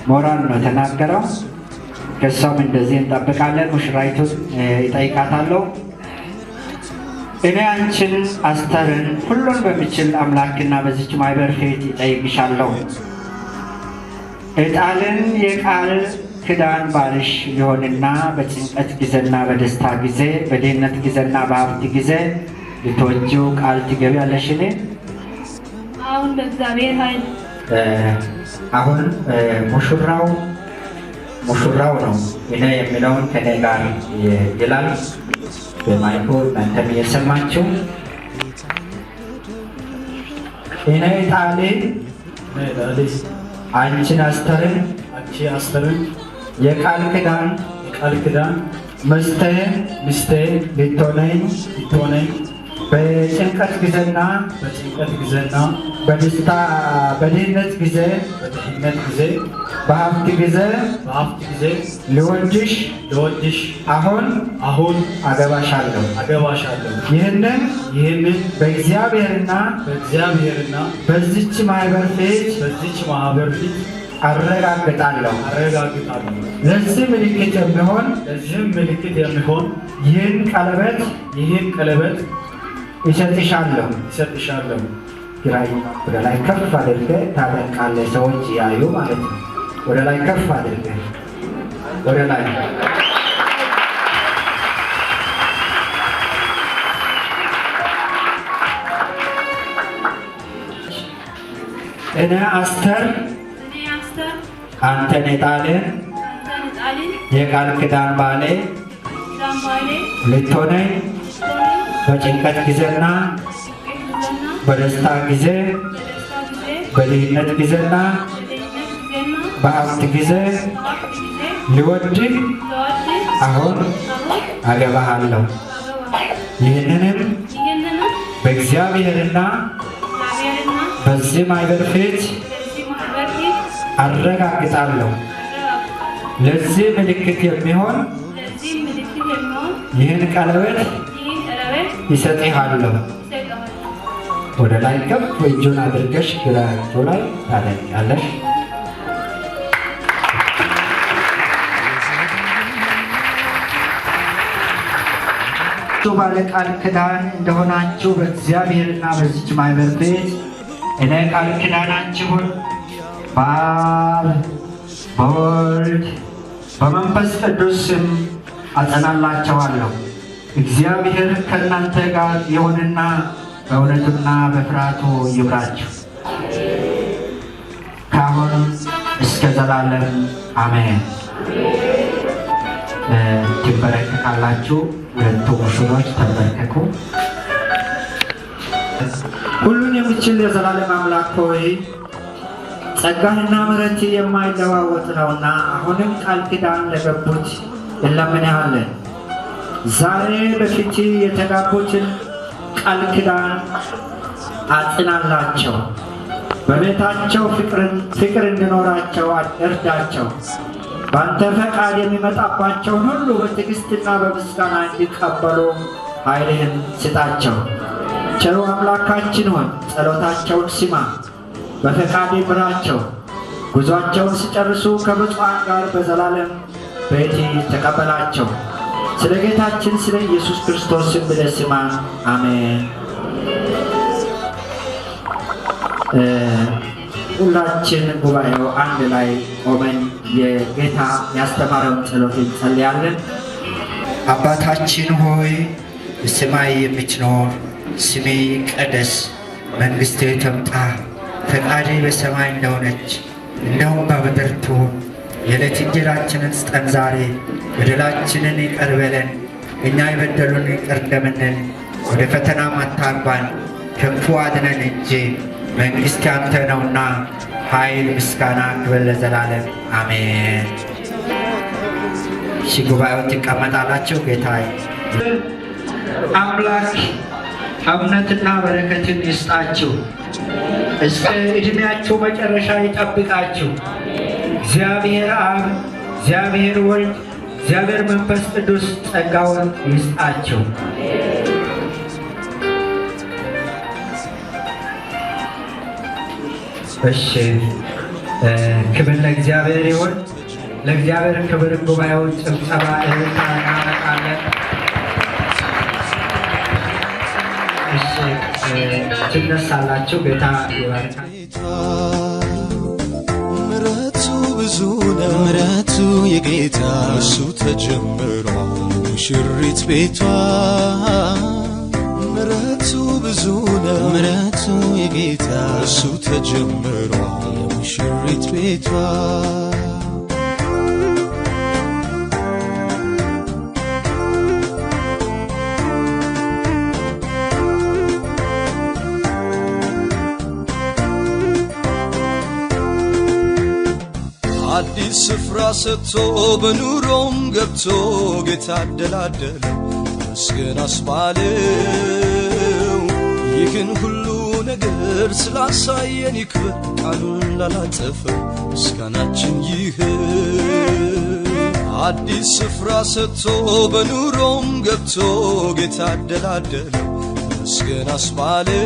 ሞራል ነው የተናገረው። ከእሷም እንደዚህ እንጠብቃለን። ሙሽራይቱን ይጠይቃታለሁ። እኔ አንቺን አስተርን ሁሉን በሚችል አምላክና በዚች ማኅበር ፊት ይጠይቅሻለሁ። ዕጣልን የቃል ኪዳን ባልሽ ሊሆንና በጭንቀት ጊዜና በደስታ ጊዜ፣ በድህነት ጊዜና በሀብት ጊዜ ልትወጂው ቃል ትገቢያለሽን? አሁን በእግዚአብሔር ኃይል። አሁን ሙሽራው ሙሽራው ነው እኔ የሚለውን ከኔ ጋር ይላል። በማይኩ እናንተም እየሰማችሁ፣ እኔ ጣሌ አንቺን አስተርን አንቺ አስተርን የቃል ኪዳን የቃል ኪዳን ሚስቴ ሚስቴ ልትሆነኝ ልትሆነኝ በጭንቀት ጊዜና በጭንቀት ጊዜና በደስታ፣ በድህነት ጊዜ በድህነት ጊዜ በሀብት ጊዜ በሀብት ጊዜ ልወድሽ ልወድሽ አሁን አሁን አገባሻለሁ። አገባሻለሁ። ይህንን ይህንን በእግዚአብሔርና በእግዚአብሔርና በዚች ማኅበር ፊት በዚች ማኅበር ፊት አረጋግጣለሁ። አረጋግጣለሁ። ለዚህ ምልክት የሚሆን ለዚህም ምልክት የሚሆን ይህን ቀለበት ይህን ቀለበት እሰጥሻለሁ። እሰጥሻለሁ። ግራ ወደ ላይ ከፍ አድርገህ ታጠልቃለህ። ሰዎች ያዩ ማለት ነው። ወደ ላይ ከፍ አድርገህ፣ ወደ ላይ። እኔ አስተር እኔ አስተር አንተን የጣልን አንተን ጣልን የቃል ኪዳን ባሌ ኪዳን ባሌ ልትሆነኝ ልትሆነኝ በጭንቀት ጊዜና በጭንቀት ጊዜና በደስታ ጊዜ በደስታ ጊዜ በድህነት ጊዜና በድህነት ጊዜና በሀብት ጊዜ በሀብት ጊዜ ልወድህ ልወድህ አሁን አሁን አገባሃለሁ። አገባሃለሁ። ይህንንም ይህንንም በእግዚአብሔርና እግዚአብሔርና በዚህ ማኅበር ፊት በዚህ ማኅበር ፊት አረጋግጣለሁ። አረጋግጣለሁ። ለዚህ ምልክት የሚሆን ለዚህ ምልክት የሚሆን ይህን ቀለበት ይህን ቀለበት ይሰጥሃለሁ። እሰጥሃለሁ። ወደ ላይ ከፍ እጁን አድርገሽ ግራ እጁ ላይ ታደርጊያለሽ። ባለ ቃል ኪዳን እንደሆናችሁ በእግዚአብሔርና በዚች ማኅበር ፊት እኔ ቃል ኪዳናችሁን በአብ፣ በወልድ፣ በመንፈስ ቅዱስ ስም አጸናላቸዋለሁ። እግዚአብሔር ከእናንተ ጋር ይሁንና በእውነቱና በፍርሃቱ ይምራችሁ ከአሁን እስከ ዘላለም አሜን። ትንበረከካላችሁ። ሁለቱ ሙሽሮች ተንበርከኩ። ሁሉን የሚችል የዘላለም አምላክ ሆይ፣ ጸጋህና ምሕረትህ የማይለዋወጥ ነውና አሁንም ቃል ኪዳን ለገቡት እንለምንሃለን። ዛሬ በፊትህ የተጋቡትን ቃል ኪዳን አጽናላቸው። በቤታቸው ፍቅር እንዲኖራቸው እርዳቸው። በአንተ ፈቃድ የሚመጣባቸውን ሁሉ በትዕግስትና በምስጋና እንዲቀበሉ ኃይልህን ስጣቸው። ቸሩ አምላካችን ሆይ፣ ጸሎታቸውን ስማ፣ በፈቃድ ምራቸው። ጉዟቸውን ሲጨርሱ ከብፁዓን ጋር በዘላለም ቤት ተቀበላቸው። ስለ ጌታችን ስለ ኢየሱስ ክርስቶስ ብለህ ስማ። አሜን። ሁላችን ጉባኤው አንድ ላይ ቆመን የጌታ ያስተማረውን ጸሎት እንጸልያለን። አባታችን ሆይ፣ በሰማይ የምትኖር፣ ስምህ ይቀደስ፣ መንግሥትህ ትምጣ፣ ፈቃድህ በሰማይ እንደሆነች እንዲሁም በምድር ትሁን። የዕለት እንጀራችንን ስጠን ዛሬ፣ በደላችንን ይቅር በለን እኛ የበደሉንን ይቅር እንደምንል፣ ወደ ፈተናም አታግባን ከክፉ አድነን እንጂ መንግሥት ያንተ ነውና ኃይል፣ ምስጋና፣ ክብር ለዘላለም አሜን። እሺ፣ ጉባኤው ትቀመጣላችሁ። ጌታ አምላክ እምነትና በረከትን ይስጣችሁ። እስከ ዕድሜያችሁ መጨረሻ ይጠብቃችሁ። እግዚአብሔር አብ፣ እግዚአብሔር ወልድ፣ እግዚአብሔር መንፈስ ቅዱስ ጸጋውን ይስጣችሁ። እሺ፣ ክብር ለእግዚአብሔር ይሁን። ለእግዚአብሔር ክብር ጉባኤው ጭብጨባ፣ እልልታ እናመጣለን። እሺ፣ ትነሳላችሁ። ጌታ ይባርካል። ምረቱ ብዙ ነው፣ ምረቱ የጌታ፣ እሱ ተጀምሯል ሙሽሪት ቤቷ። ምረቱ ብዙ ነው፣ ምረቱ የጌታ፣ እሱ ተጀምሯል ሙሽሪት ቤቷ። አዲስ ስፍራ ሰጥቶ በኑሮም ገብቶ ጌታ አደላደለው፣ ተመስገን አስባለው። ይህን ሁሉ ነገር ስላሳየን ይክበር፣ ቃሉን ላላጠፈው ምስጋናችን ይህ። አዲስ ስፍራ ሰጥቶ በኑሮም ገብቶ ጌታ አደላደለው፣ ተመስገን አስባለው።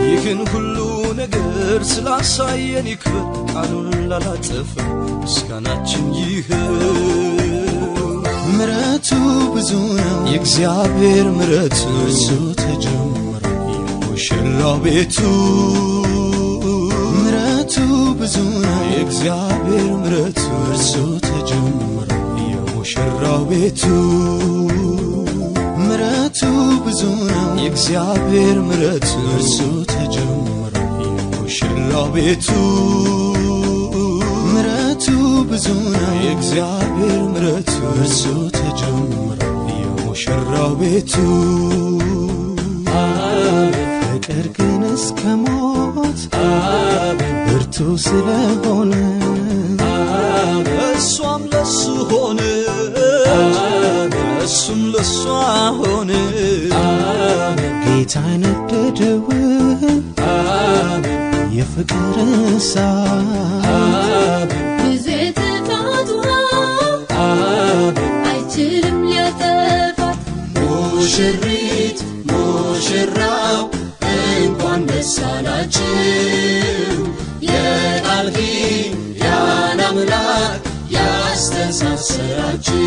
ይህን ሁሉ ነገር ስላሳየን ይክበር፣ ቃሉን ላላጠፈው ምስጋናችን ይህ። ምረቱ ብዙ ነው፣ የእግዚአብሔር ምረቱ፣ እርሱ ተጀምሮ የሙሽራው ቤቱ። ምረቱ ብዙ ነው፣ የእግዚአብሔር ምረቱ፣ እርሱ ተጀምሮ የሙሽራው ቤቱ። ምረቱ ብዙ ነው፣ የእግዚአብሔር ምረቱ፣ እርሱ ተጀምሮ የሙሽራው ቤቱ። ምረቱ ብዙ ነው፣ የእግዚአብሔር ምረቱ፣ እርሱ ተጀምሮ የሙሽራው ቤቱ። ፍቅር ግን እስከ ሞት ብርቱ ስለሆነ እሷም ለሱ ሆነ፣ እሱም ለሷ ሆነ። ጌታ የነደደውን የፍቅር እሳት ብዙ የጥፋት ውሃ አይችልም ሊያጠፋት። ሙሽሪት ሙሽራው እንኳን ደስ አላችሁ፣ የቃል ኪዳን አምላክ ያስተሳሰራችሁ።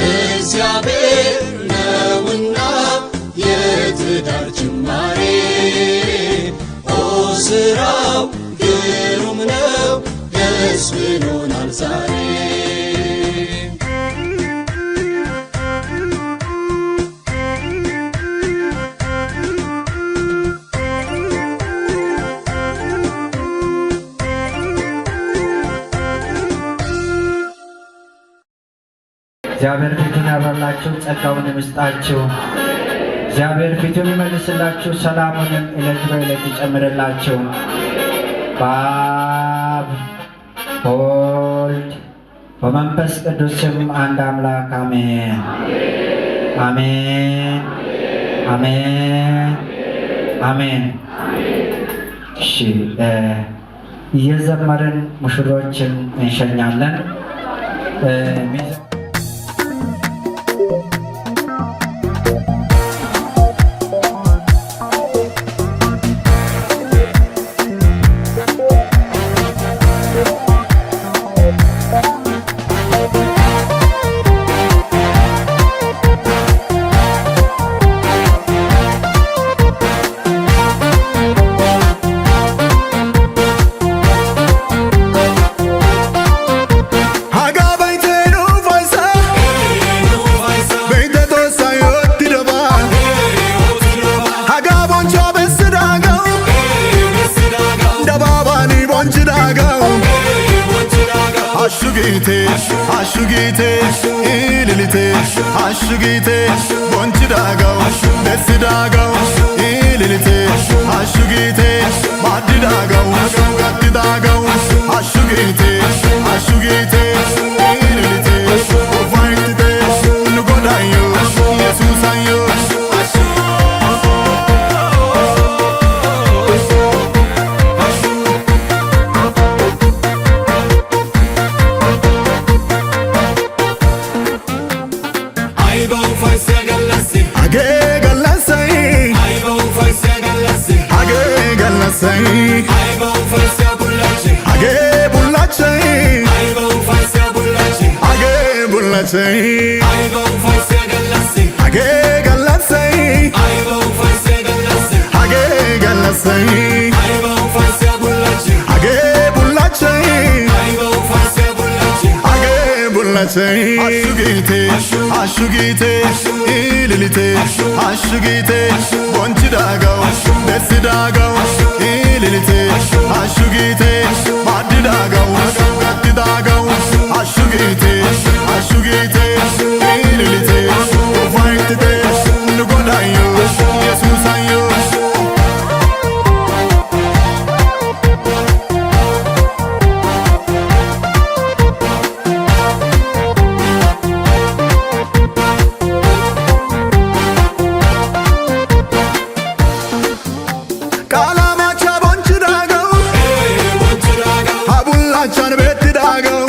እግዚአብሔር ነውና የትዳር ጅማሬ፣ ኦ ስራው ግሩም ነው፣ ደስ ብሎናል ዛሬ። እግዚአብሔር ፊቱን ያብራላችሁ፣ ጸጋውን ይስጣችሁ። እግዚአብሔር ፊቱን ይመልስላችሁ፣ ሰላሙንም ዕለት በዕለት ይጨምርላችሁ። በአብ፣ በወልድ፣ በመንፈስ ቅዱስ ስም አንድ አምላክ አሜን፣ አሜን፣ አሜን፣ አሜን። እሺ፣ እየዘመርን ሙሽሮችን እንሸኛለን። Ashugite, ashugite, ililite, ashugite, bonchidagaw, bessidagaw, ililite, ashugite, maddidagaw, gattidagaw, ashugite, ashugite, ililite, ufaytite, nu Godayo, Yesuusayo. Hagee gallassay, hagee gallassay, hagee bullachchay, hagee bullachchay, hagee gallassay, hagee gallassay, hagee bullachchay, hagee bullachchay. Ashugite, ashugite, ililite, ashugite, bonchidagaw, bessidagaw, ililite, ashugite, maddidagaw, gattidagaw, ashugite, ashugite, ililite, ufaytite, nu Godayo, Yesuusayo. Qaalamacha bonchidagaw, ha bullachchan beettidagaw,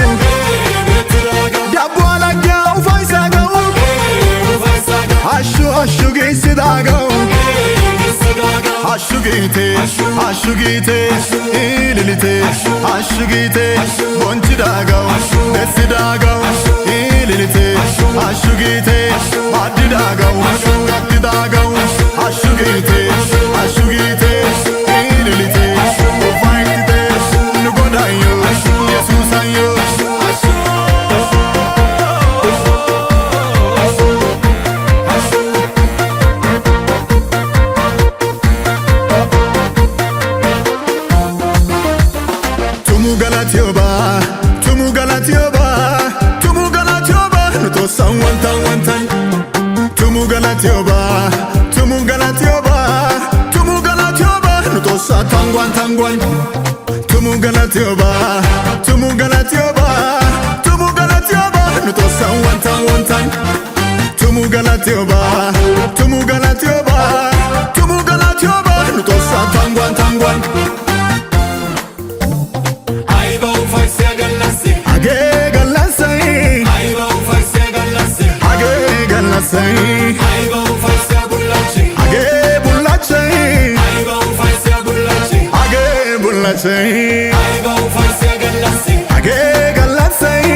dabbuwa laggiya ufayssagaw, hashshu hashshu giissidagaw, ashugite, ashugite, ililite, ashugite, bonchidagaw, bessidagaw, ililite, ashugite, maddidagaw, gattidagaw, ashugite, ashugite, ililite, ufaytite, nu Godayo, Yesuusayo. Tumu galatiyooba, tumu galatiyooba, tumu galatiyooba, nu Xoossan wanttan wanttan. Tumu galatiyooba, tumu galatiyooba, tumu galatiyooba, nu Xoossaa tangguwan tangguwan. Tumu galatiyooba, tumu galatiyooba, tumu galatiyooba, nu Xoossan wanttan wanttan. Tumu galatiyooba, tumu galatiyooba, tumu galatiyooba, nu Xoossaa tangguwan tangguwan. Hagee gallassay, hagee gallassay, hagee bullachchay, hagee bullachchay, hagee gallassay,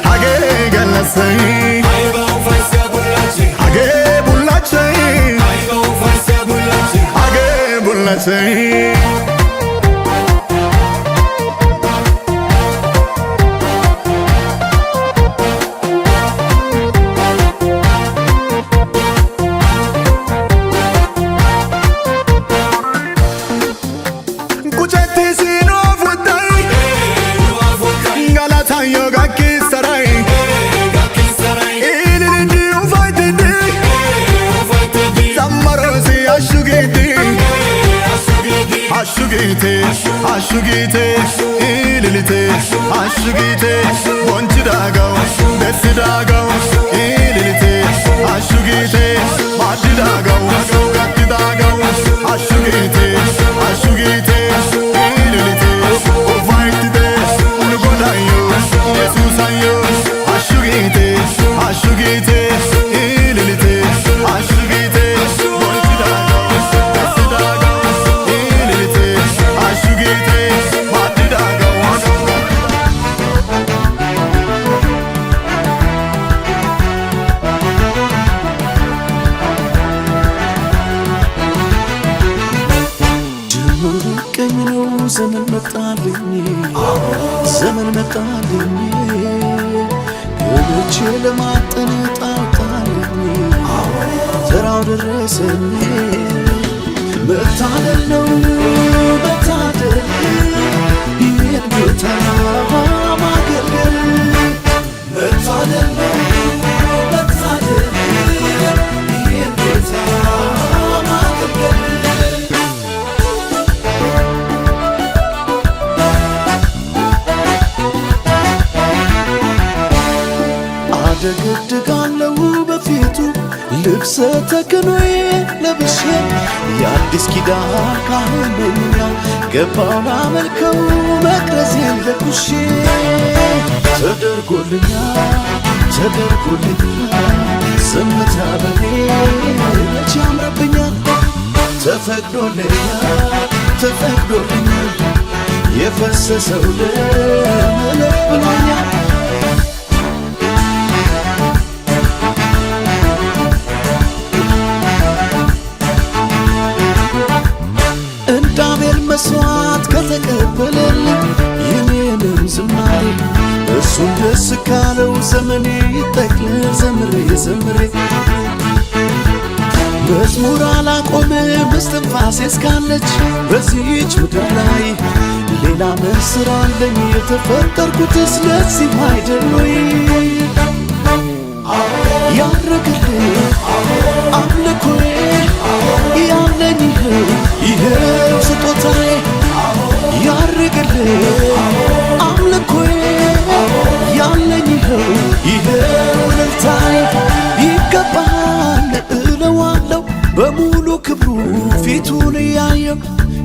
hagee gallassay, hagee bullachchay, hagee bullachchay. Qucetti siinoo afuttai, galatayyo gakkisaray, ililindi ufaytidi, zammarosi ashugiti, ashugite, ashugite, ililite, ashugite, bonchidagaw, bessidagaw, ililite, ashugite, maddidagaw, gattidagaw, ashugite, ashugite, ililite, ufaytite, nu Godayo, Yesuusayo, ashugite, ashugite, ililite, ashugite, bonchidagaw, bessidagaw, ililite, ashugite, maddidagaw. ቀኝ ነው ዘመን መጣልኝ፣ ዘመን መጣልኝ፣ ገብቼ ለማጠን ጣውጣልኝ፣ ተራው ደረሰኝ። መታደል ነው መታደል ይህን ጌታ ልብሰ ተክህኖዬ ለብሼ የአዲስ ኪዳን ካህን ነኝና ገባው ላመልከው መቅረዜን ለኩሼ። ተደርጎልኛል፣ ተደርጎልኛል፣ ዝምታ በኔ መቼ ያምርብኛል? ተፈቅዶልኛል፣ ተፈቅዶልኛል፣ የፈሰሰው ደም እለፍ ብሎኛል። እንደ አቤል መስዋዕት ከተቀበለልኝ የኔንም ዝማሬ፣ እሱን ደስ ካለው ዘመኔ ይጠቅልል ዘምሬ ዘምሬ። መዝሙር አላቆምም እስትንፋሴ እስካለች በዚህች ምድር ላይ። ሌላ ምን ስራ አለኝ? የተፈጠርኩትስ ለዚህ አይደል ወይ? ያረግልኝ አምልኮዬ፣ ያለኝ ይኸው፣ ይኸው ስጦታዬ። ያርግልኝ አምልኮዬ፣ ያለኝ ይኸው፣ ይኸው እልልታዬ። ይገባሃል እለዋለሁ በሙሉ ክብሩ ፊቱን እያየው።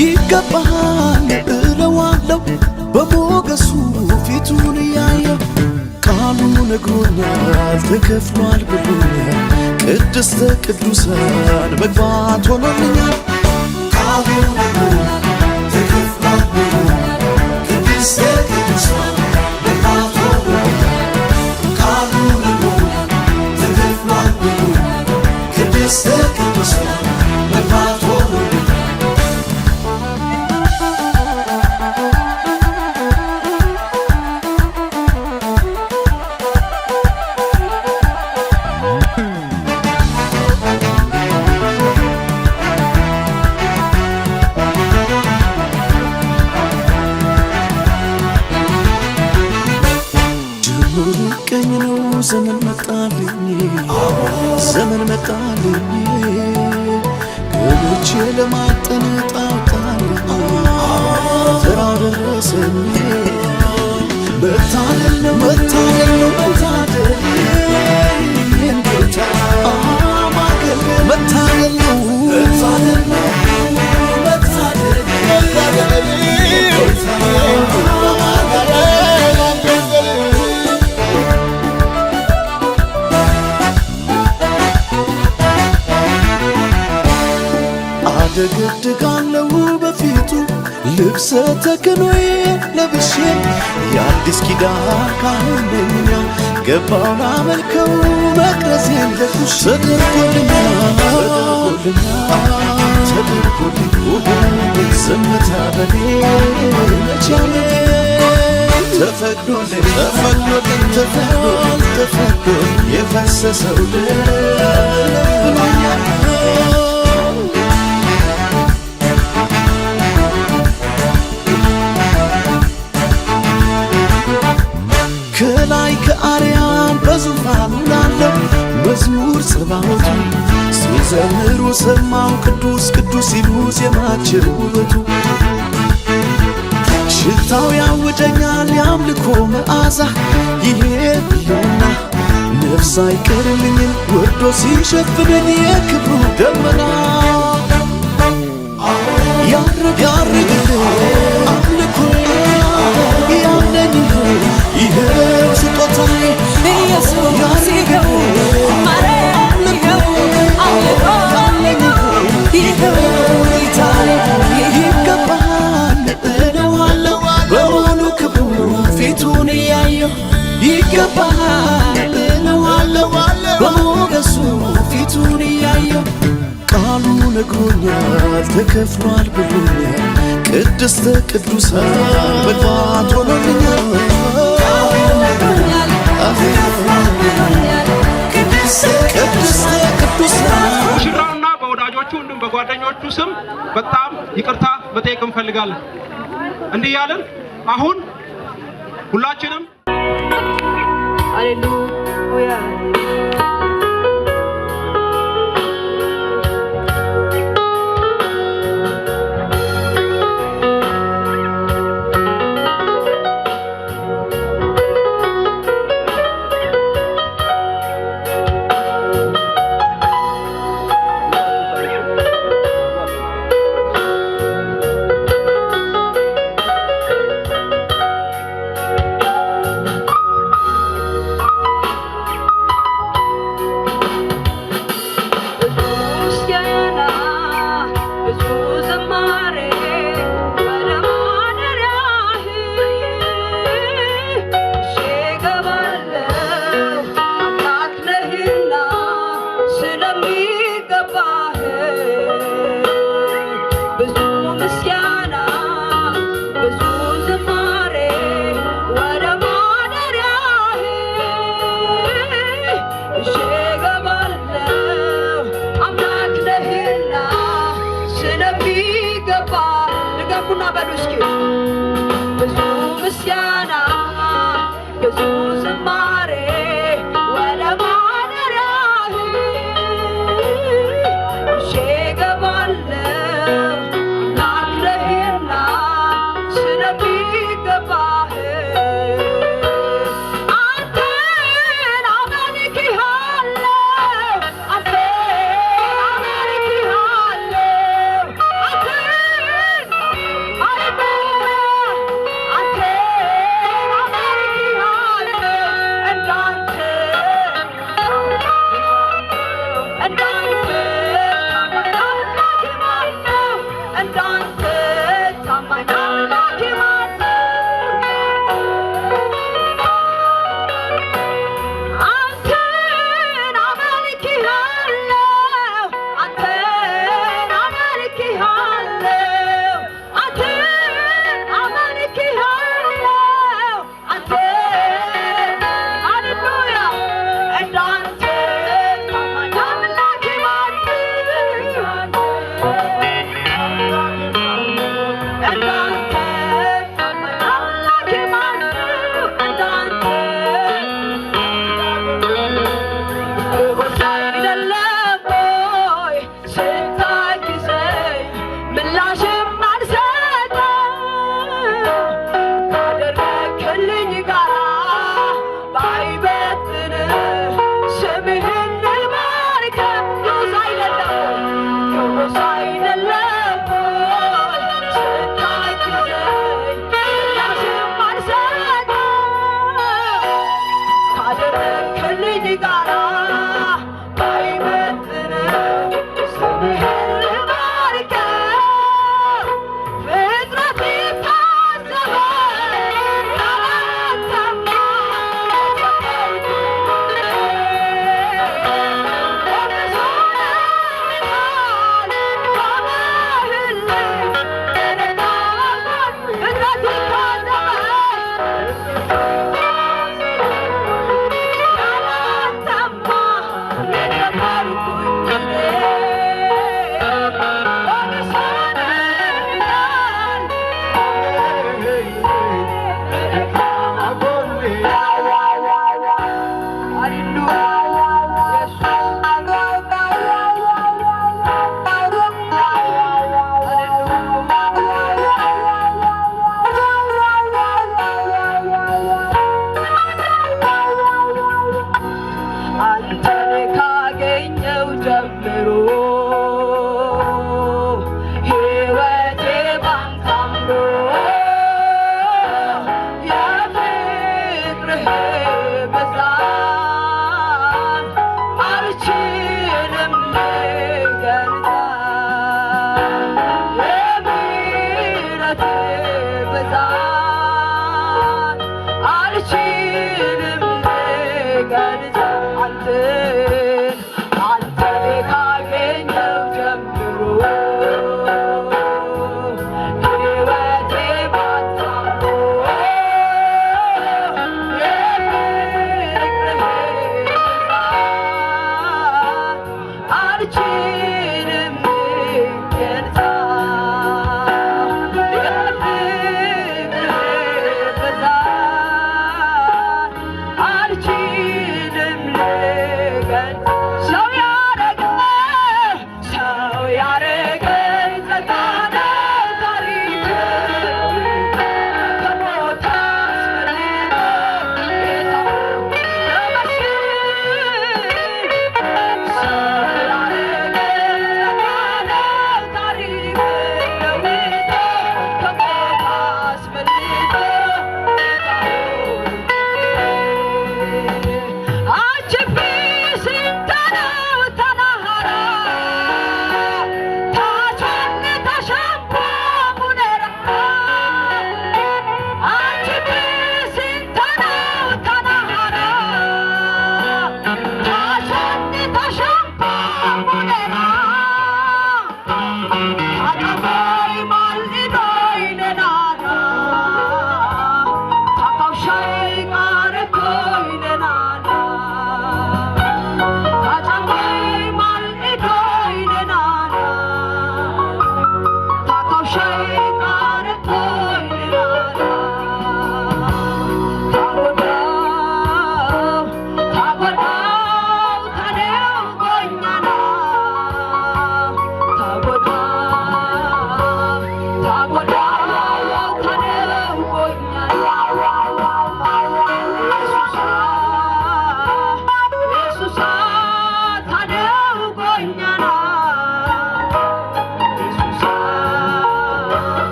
ይገባሃል እለዋለሁ በሞገሱ ፊቱን እያየው። ቃሉ ነግሮኛል፣ ተከፍሏል ብሎኛል፣ ቅድስተ ቅዱሳን መግባት ሆኖልኛል። ቃሉ ነግሮኛል፣ ተከፍሏል ብሎኛል፣ ቅድስተ ቅዱሳን መግባት ሆኖልኛል። ቃሉ ነግሮኛል፣ ተከፍሏል ብሎኛል፣ ቅድስተ ቅዱሳን መግባት ሆኖልኛል። ጀምሮ ቀኝ ነው። ዘመን መጣልኝ፣ ዘመን መጣልኝ፣ ገብቼ ለማጠን ጣውጣልኝ፣ ተራው ደረሰኝ። መታደል ነው፣ መታደል ነው፣ መታደል ጌታ ማገልገል። መታደል ነው፣ መታደል ነው፣ መታደል ጌታ ማገልገል። አደገድጋለሁ በፊቱ ልብሰ ተክህኖዬ ለብሼ፣ የአዲስ ኪዳን ካህን ነኝና ገባው ላመልከው መቅረዜን ለኩሼ። ተደርጎልኛል፣ ተደርጎልኛል፣ ዝምታ በኔ መቼ ተፈቅዶልኝ፣ ተፈቅዶልኝ፣ ተፈቅዶልኝ፣ ተፈቅዶልኝ፣ የፈሰሰው ደም ብሎኛል። ከላይ ከአርያም በዙፋኑ ላለው መዝሙር ጽባዖቱ ሲዘምሩ ሰማው፣ ቅዱስ ቅዱስ ሲሉ ዜማቸው ውበቱ። ሽታው ያውደኛል የአምልኮ መዓዛ ይሄ ህልውና፣ ነፍስ አይቀርልኝም ወርዶ ሲሸፍነኝ የክብሩ ደመና። ያርግልኝ አምልኮ፣ ያለኝ ይኸው ስጦታዬ። ኢየሱስ ይኸው፣ ማርያም ይኸው፣ አምልኮ ይኸው፣ ይገባሃል እለዋለሁ በሙሉ ክብሩ ፊቱን እያየሁ። ይገባሃል እለዋለሁ በሞገሱ ፊቱን እያየሁ። ቃሉ ነግሮኛል፣ ተከፍሏል ብሎኛል፣ ቅድስተ ቅዱሳን መግባት ሆኖልኛል። ቅድስተ ቅዱሳን። ሙሽራውና በወዳጆቹ እንዲሁም በጓደኞቹ ስም በጣም ይቅርታ መጠየቅ እንፈልጋለን። እንዲህ ያልን አሁን ሁላችንም ሃሌሉያ። በሉ እስኪ። ብዙ ምስጋና ብዙ ዝማሬ ወደ ማደሪያህ ይዤ እገባለሁ፣ አምላክ ነህና ስለሚገባህ። አንተን አመልክሃለሁ፣ አንተን አመልክሃለሁ፣ አንተን ሃሌሉያ፣ አንተን አመልክሃለሁ። እንዳንተ እንዳንተ አምላክ ማነው? እንዳንተ ታማኝ አምላክ ማነው? አንተን አመልክሃለሁ፣ አንተን አመልክሃለሁ፣ አንተን አመልክሃለሁ፣ አንተን ሃሌሉያ። እንዳንተ ታማኝ አምላክ ማነው? እንዳንተ ታማኝ አምላክ ማነው? እንዳንተ አይደለም ወይ ስታግዘኝ ምላሽም አልሰጠም፣ ካደረግክልኝ ጋራ ባይበትንም ስምህን ልባርከው። ንጉሥ አይደለም ወይ? ንጉሥ አይደለም ወይ ስታግዘኝ ምላሽም አልሰጠም፣ ካደረግክልኝ ጋራ ባይመጥንም ስምህን ልባርከው። ፍጥረት ይታዘባል ካላንተማ። ፍጥረት ይታዘባል አንተን ካገኘው ጀምሮ ሕይወቴ ባንተ አምሮ፣ የፍቅርህ ብዛት አልችልም ልገልጸው፣ የምሕረትህ ብዛት አልችልም ልገልጸው። አንተን አንተን ካገኘው ጀምሮ ሕይወቴ ባንተ አምሮ፣ የፍቅርህ ብዛት አልችልም ልገልጸው፣ የፍቅርህ ብዛት አልችልም ልገልጽ። ሰው ያረገ ሰው ያረገኝ ጸጋ ነው ታሪክ፣ ከሞት አስመልጦ ጌታ ተመስገን። ሰው ያረገኝ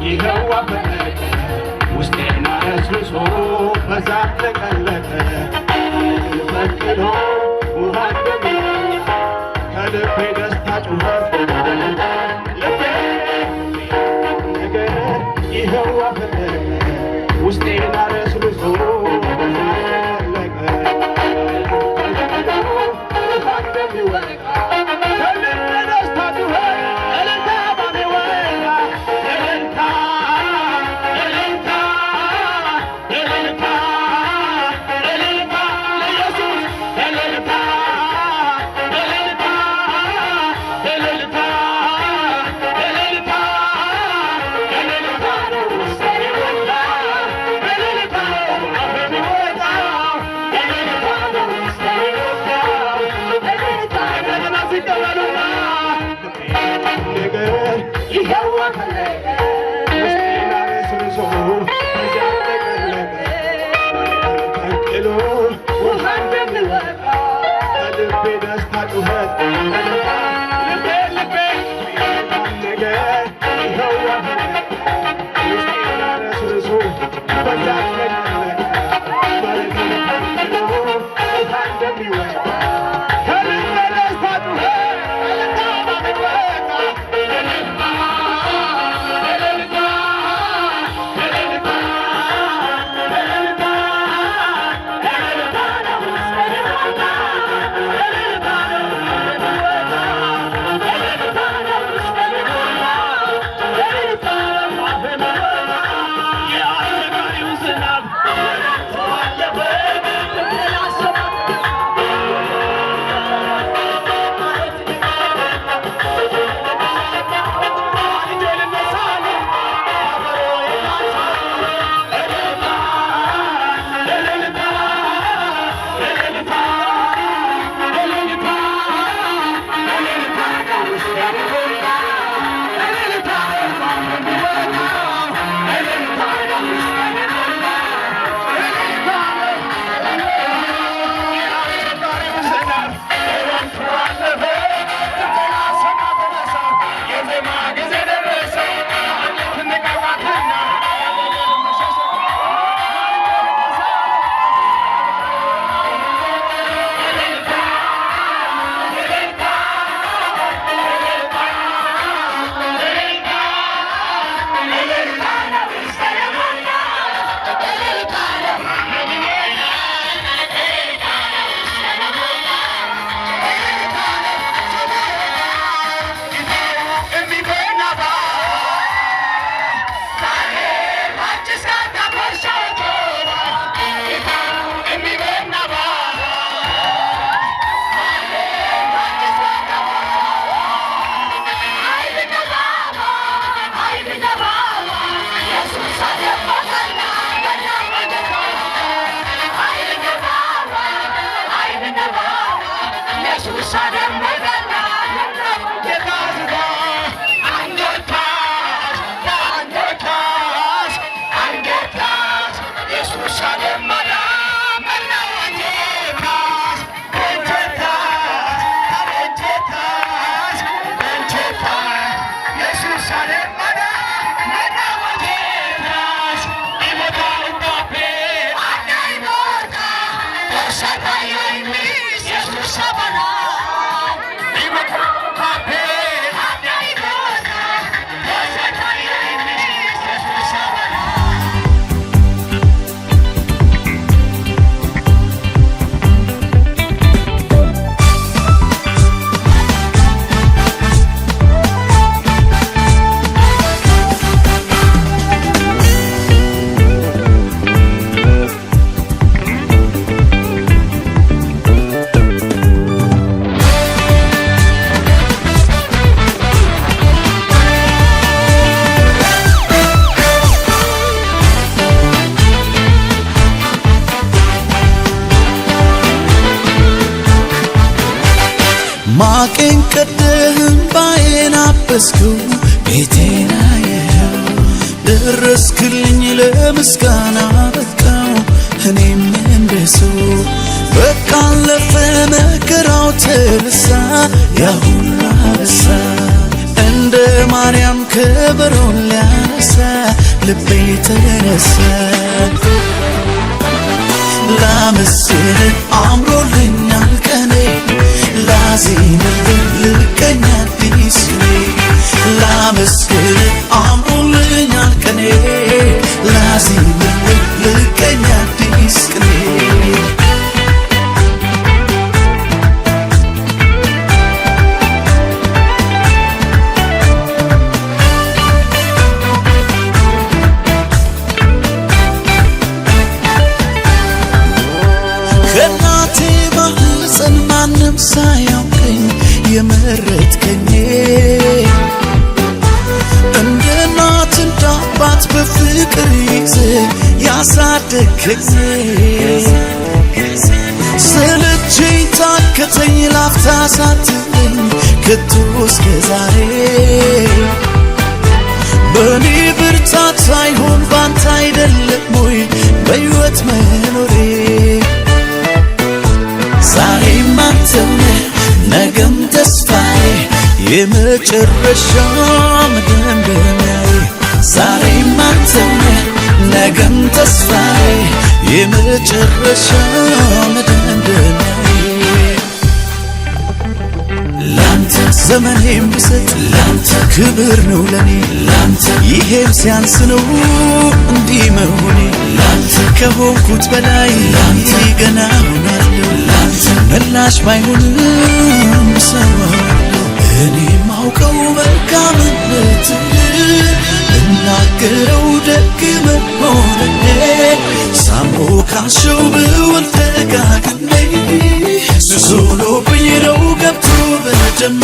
ይኸው አፈለቀ ውስጤን አረስርሶ በዛፍ ተቀለጠ ፈቅዶ ውሃ እንደሚወጣ ከልቤ ደስታ ጩኸት ልቤ ነገር ይኸው አፈለቀ ውስጤን አረስርሶ በዛፍ ተቀለጠ ፈቅዶ ውሃ እንደሚወጣ ከልቤ ደስታ ጩኸት እልልታ ባፌ ወጣ እልልታ እልልታ እልልታ እልልታ ለኢየሱስ እልልታ እልልታ እልልታ እልልታ እልልታ ነው ውስጤን የሞላ እልልታ ነው አፌ የሚወጣው እልልታ ነው ውስጤን የሞላ እልልታ እንደገና ሲቀበሉና ነገር ይኸው አፈለቀ ውስጤን አረስርሶ በዚያ ተቀለጠ ፈንቅሎ ውሃ እንደሚወጣ ከልቤ ደስታ ጩኸት እልልታ ልቤ ልቤ ነገር ይኸው አፈለቀ ውስጤን አረስርሶ በዚያ ተቀለጠ ፈንቅሎ ውሃ እንደሚወጣ ከልቤ ደስታ ጩኸት እልልታ ባፌ ወጣ እልልታ እልልታ እልልታ እልልታ እልልታ ነው ውስጤን የሞላ እልልታ ነው አፌ የሚወጣ እልልታ ነው ውስጤን የሞላ እልልታ ነው አፌ የሚወጣ የአስቸጋሪው ዝናብ አለፈ ማቄን ቀደህ እምባዬን አበስከው ቤቴን አየኸው ደረስክልኝ ለምስጋና በቃው እኔም እንደ ሰው በቃ አለፈ መከራው ተረሳ ያ ሁሉ አበሳ እንደ ማርያም ከበሮን ሊያነሳ ተነሳ፣ ልቤ ተነሳ። ላመስግን አምሮልኛል ቀኔ፣ ላዜምልህ ልቀኝ አዲስ ቅኔ። ላመስግን አምሮልኛል ቀኔ፣ ላዜምልህ ልቀኝ አዲስ ቅኔ። ከእናቴ ማህፀን ማንም ሳያውቀኝ የመረጥከኝ፣ እንደ እናት እንደ አባት በፍቅር ይዘህ ያሳደግከኝ፣ ሰለቸኝ ታከተኝ ላፍታ ሳትለኝ ከቶ እስከ ዛሬ፣ በእኔ ብርታት ሳይሆን ባንተ አይደለም ወይ በሕይወት መኖሬ? ዛሬም አንተ ነህ፣ ነገም ተስፋዬ፣ የመጨረሻ መደምደሚያዬ። ዛሬም አንተ ነህ፣ ነገም ተስፋዬ፣ የመጨረሻ መደምደሚያዬ። ላንተ ዘመኔም ብሰጥ ላንተ ክብር ነው ለኔ፣ ላንተ ይሄም ሲያንስ ነው እንዲህ መሆኔ። ላንተ ከሆንኩት በላይ ላንተ ገና ሆናለሁ፣ ላንተ ምላሽ ባይሆንም እሰዋለሁ። እኔ ማውቀው መልካምነት እናገረው ደግ መሆንህ፣ ሳሞካሸው ብውል ደጋግሜ ሱስ ሆኖብኝ ነው ገብቶ በደሜ።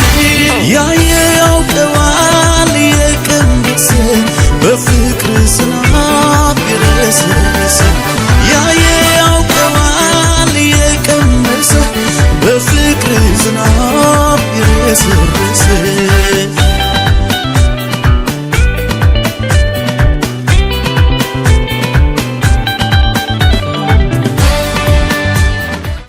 ያየ ያውቀዋል የቀመሰ በፍ